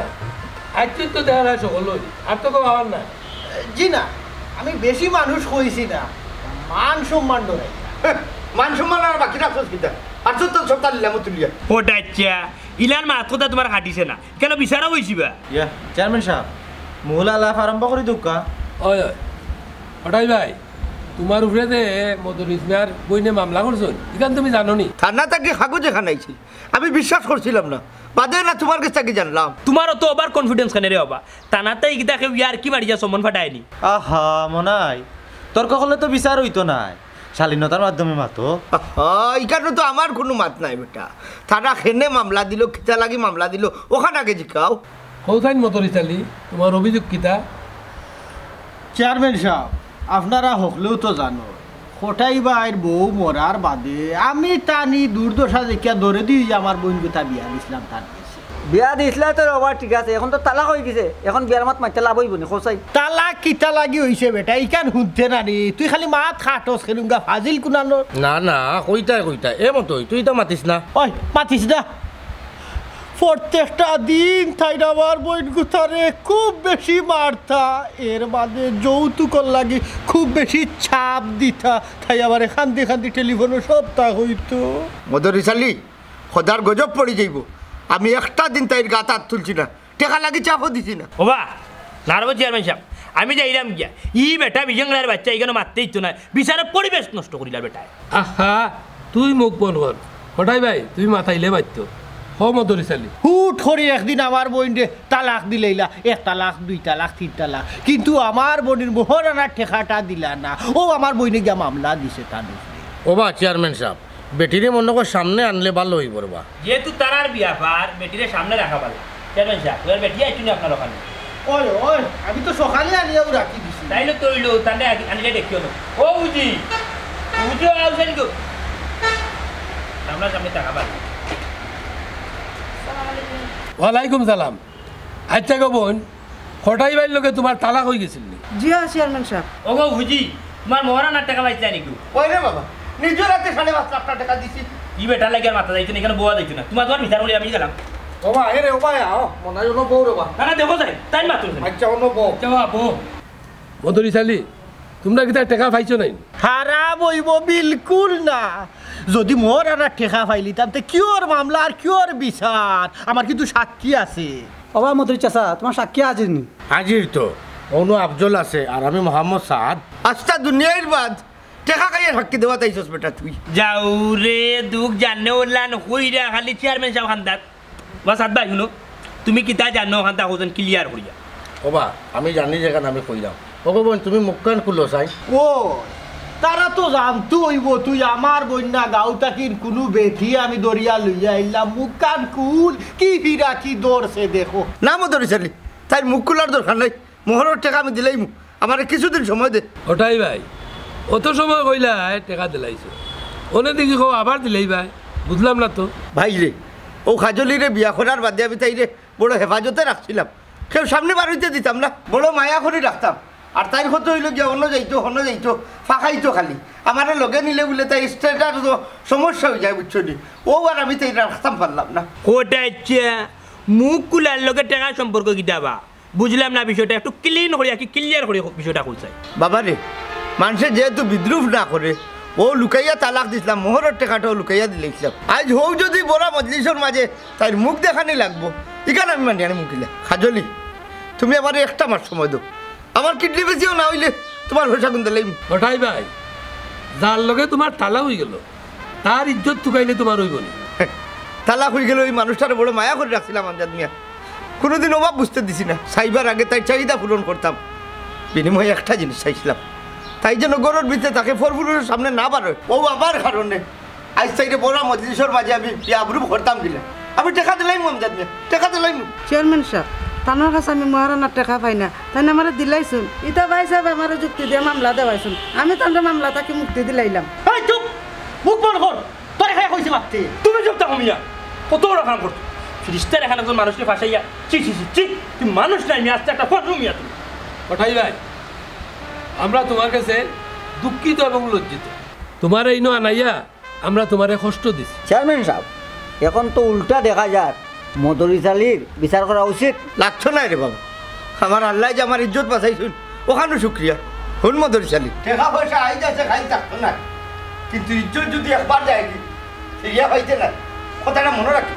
আজকে তো দেখা যায় সকল হই, আর তো কেউ আবার না। জি না, আমি বেশি মানুষ কইছি না। মান সম্মান ডরাই। হে, মান সম্মান আর বাকি রাখছস কিতা? আর তো তোর সবতা নিলাম তুলিয়া। ওটা আচ্ছা, ইলান মাত কথা তুমার খাটিছে না। কেনে বিচারো বইছিবা? ইয়া, চেয়ারম্যান সাব, মূল আলাপ আরম্ভ করি দেউক্কা। ওই, ওই, কটাই ভাই, তুমার উপরে যে মদরিছ মিয়ার বইনে মামলা করছইন, ইখান তুমি জানো নি? থানা থাকি কাগজ এখান আইছিল, আমি বিশ্বাস করছিলাম না, বাদে না তুমার গেছ থাকি জানলাম। তুমার অত over confidence কেনে রে বাবা? থানাত ইগিতা কেউ ইয়ার্কি মারিয়া সমন ফাটায়নি। আহা, মনাই, তর্ক করলে তো বিচার অইতো নায়, শালীনতার মাধ্যমে মাতো। আহা, ইখানো তো আমার কুনু মাত নাই বেটা। তারা কেনে মামলা দিলো, কিতা লাগি মামলা দিলো, অখান আগে জিকাও। কও চাইন মদরিছ আলী, তুমার অভিযোগ কিতা? চেয়ারম্যান সাব, আপনারা হকলেউ তো জানো, কটাই ভাইর বউ মরার বাদে আমি তানি দুর্দশা দেখিয়া দৌড়ি দিয়া আমার বইনগুতা বিয়া দিছলাম তার গেছে। বিয়া দিছলায় তো রে বাবা, ঠিক আছে, এখন তো তালাক অইগেছে, এখন বিয়ার মাত মাতিয়া লাভ অইবো নি, কও চাইন? তালাক কিতা লাগি অইছে বেটা, ইখান হুনতে না নি, তুই খালি মাত খাটস কেনে গা ফাজিল কুনানর। না, না, কইতায়, কইতায়, এ মতই, তুই ইতা মাতিস না। ওই, মাতিস না। প্রত্যেকটা দিন তাইন আমার বইনগুতারে খুব বেশি মারতা, এর বাদে যৌতুকর লাগি খুব বেশি চাপ দিতা, তাই আমারে কান্দি কান্দি টেলিফোনো সবতা কইতো। মদরিছ আলী, খোদার গজব পড়ি যাইবো। আমি একটা দিন তাইর গাত আত তুলছি না, টেকা লাগি চাপও দিছি না। ওবা, না রে চেয়ারম্যান সাব, আমি যাইরাম গিয়া। ই বেটা বিজংলার বাচ্চা ইখানো মাততে ইতো নায়, বিচারর পরিবেশ নষ্ট করিলার বেটায়। আহা, তুই মুখ বন্ধ কর। কটাই ভাই, তুমি মাতাইলে মাততো। হ মদরিছ আলী। হুট করি একদিন আমার বইনরে তালাক দিলাইলা, এক তালাক, দুই তালাক, তিন তালাক, কিন্তু আমার বইনর মোহরানার টেকাটা দিলা না। অউ আমার বইনে গিয়া মামলা দিছে তান উপরে। ওবা চেয়ারম্যান সাব, বেটিরে মনো কয় সামনে আনলে ভালা অইবো রে বা। যেহেতু তারার বিয়াপার, বেটিরে সামনে রাখা ভালা। চেয়ারম্যান সাব, অউ বেটি আইতো নি আপনার অখানো? ওই, ওই, আমি তো সকালে আনিয়াউ রাখি দিছি। তাইলে তো অইলো, তাইলে আনিলে দেখিও না। ও বুঝি, বুঝিও আউছেন গো। সামনাসামনি থাকা ভালা। ওয়ালাইকুম সালাম। আচ্ছা গো বইন, কটাই ভাইর লগে তুমার তালাক অইগেছিল নি? জি অয় চেয়ারম্যান সাব। ওগো বুঝি, তুমার মোহরানার টেকা পাইছলায় নি? ওই রে বাবা, নিজর আতে সাড়ে পাঁচ লাখ টেকা দিছি। ই বেটার লাগি আর মাতা যাইতো না, ইখানো বওয়া যাইতো না। তুমার, তুমার বিচার করি আমি গেলাম। ওবা, এ রে, ওবা, আও, মনাই অনো বও রে বা। না, না, দেখো যাই, তাইন মাতো। আচ্ছা, অনো বও। যাও, বও। মদরিছ আলী, তুমরা কিতা টেকা পাইছো নায়? খারাপ অইবো বিলকুল না। যুদি মোহরানার টেকা পাইলিতাম, তে কিওর মামলা আর কিওর বিচার? আমার কিন্তু সাক্ষী আছে। ওবা মদরিছ চাচা, তুমার সাক্ষী হাজির নি? হাজির তো। অনো আফজল আছে, আর আমি মোহাম্মদ সাদ। আস্তা দুনিয়ার বাদ, টেকা খাইয়া সাক্ষী দেওয়াত আইছস বেটা তুই। যাও রে, দুখ জানে ওলান কইরা খালি চেয়ারম্যান সাব কান্দাত। বা সাদ ভাই, হুনো, তুমি কিতা জানো, অখানতা কওছেন clear করিয়া। ওবা, আমি জানি যেখান আমি কইরাম। ওগো বইন, তুমি মুখখান খুলো চাই। ও, তারা তো জানতো অইবো, তুই আমার বইন না, গাঁও থাকিন কুনু বেটিয়ে আমি ধরিয়া লইয়া আইলাম, মুখখান খুল, কি ফিরা কি ধরছে দেখো। না মদরিছ আলী, তাইর মুখ খুলার দরকার নাই। মোহরর টেকা আমি দিলাইমু, আমারে কিছুদিন সময় দে। ওটাই ভাই, অত সময় কইলায় টেকা দিলাইছো, অনে দেখি কও আবার দিলাইবায়, বুঝলাম না তো। ভাই রে, অউ কাজলিরে বিয়া করার বাদে আমি তাইরে বড় হেফাজতে রাখছিলাম, কেউ সামনে বার অইতে দিতাম না, বড় মায়া করি রাখতাম। আর তাইর কথা অইলো গিয়া অনো যাইতো, হনো যাইতো, ফাঁকাইতো খালি। আমারে লগে নিলে বুলে তাইর status সমস্যা অইযায়, বুঝছো নি? অউ আর আমি তাইরে রাখতাম পারলাম না। ওটা আচ্ছা, মুখ খুলার লগে টেকার সম্পর্ক কিতা বা? বুঝলাম না বিষয়টা, একটু clean করিয়া কি clear করি বিষয়টা কও চাই। বাবা রে, মানষে যেহেতু বিদ্রুপ না করে, অউ লুকাইয়া তালাক দিছলাম, মোহরর টেকাটাও লুকাইয়া দিলাইছলাম। আইজ হউ যুদি বড়া মজলিসর মাঝে তাইর মুখ দেখানি লাগবো, ইখান আমি মানিয়া নিমু কিলা? কাজলি, তুমি আমারে একটা মাস সময় দেও, আমার kidney বেচিও না অইলে তুমার পয়সাগুন দিলাইমু। ওটাই ভাই, যার লগে তুমার তালাক অইগেলো, তার ইজ্জত তুকাইলে তুমার অইবো নি? তালাক অইগেলো, অউ মানুষটারে বড় মায়া করি রাখছিলাম আমজাদ মিয়া, কুনুদিন অভাব বুঝতে দিছি না। চাইবার আগে তাইর চাহিদা পূরণ করতাম, বিনিময়ে একটা জিনিস চাইছিলাম, তাই যেন ঘরর ভিতরে থাকে, পরপুরুষর সামনে না বারয়। অউ আমার কারণে আইজ তাইরে বড়া মজলিসর মাঝে আমি বেয়াদবি করতাম কিলা? আমি টেকা দিলাইমু আমজাদ মিয়া, টেকা দিলাইমু। চেয়ারম্যান সাব, তানর কাছে আমি মোহরানার টেকা পাই না, তাইন আমারে দিলাইছইন। ইতা ভাইসাবে আমারে যুক্তি দিয়া মামলা দেওয়াইছইন, আমি তানরে মামলা থাকি মুক্তি দিলাইলাম। এই চুপ! মুখ বন্ধ কর। তোরে কে কইছে মাততে? তুমি চুপ থাকো মিয়া। কত বড় কাম করছো। ফিরিস্তার এখান একজন মানুষরে ফাঁসাইয়া। ছি, ছি, ছি, ছি। তুই মানুষ নায় মিয়া, আস্তা একটা পশু মিয়া তুমি। ওটাই ভাই, আমরা তুমার কাছে দুঃখিত এবং লজ্জিত। তুমারে ইনো আনাইয়া আমরা তুমারে কষ্ট দিছি। চেয়ারম্যান সাব, এখন তো উল্টা দেখা যার, মদরিছ আলীর বিচার করা উচিত। লাগতো নায় রে বাবা, আমার আল্লায় যে আমার ইজ্জত বাঁচাইছইন, অখানউ শুক্রিয়া। হুন মদরিছ আলী, টেকা পয়সা আইজ আছে, কাইল থাকতো না, কিন্তু ইজ্জত যুদি একবার যায় কি, ফিরিয়া পাইতে না। কথাটা মনো রাখি।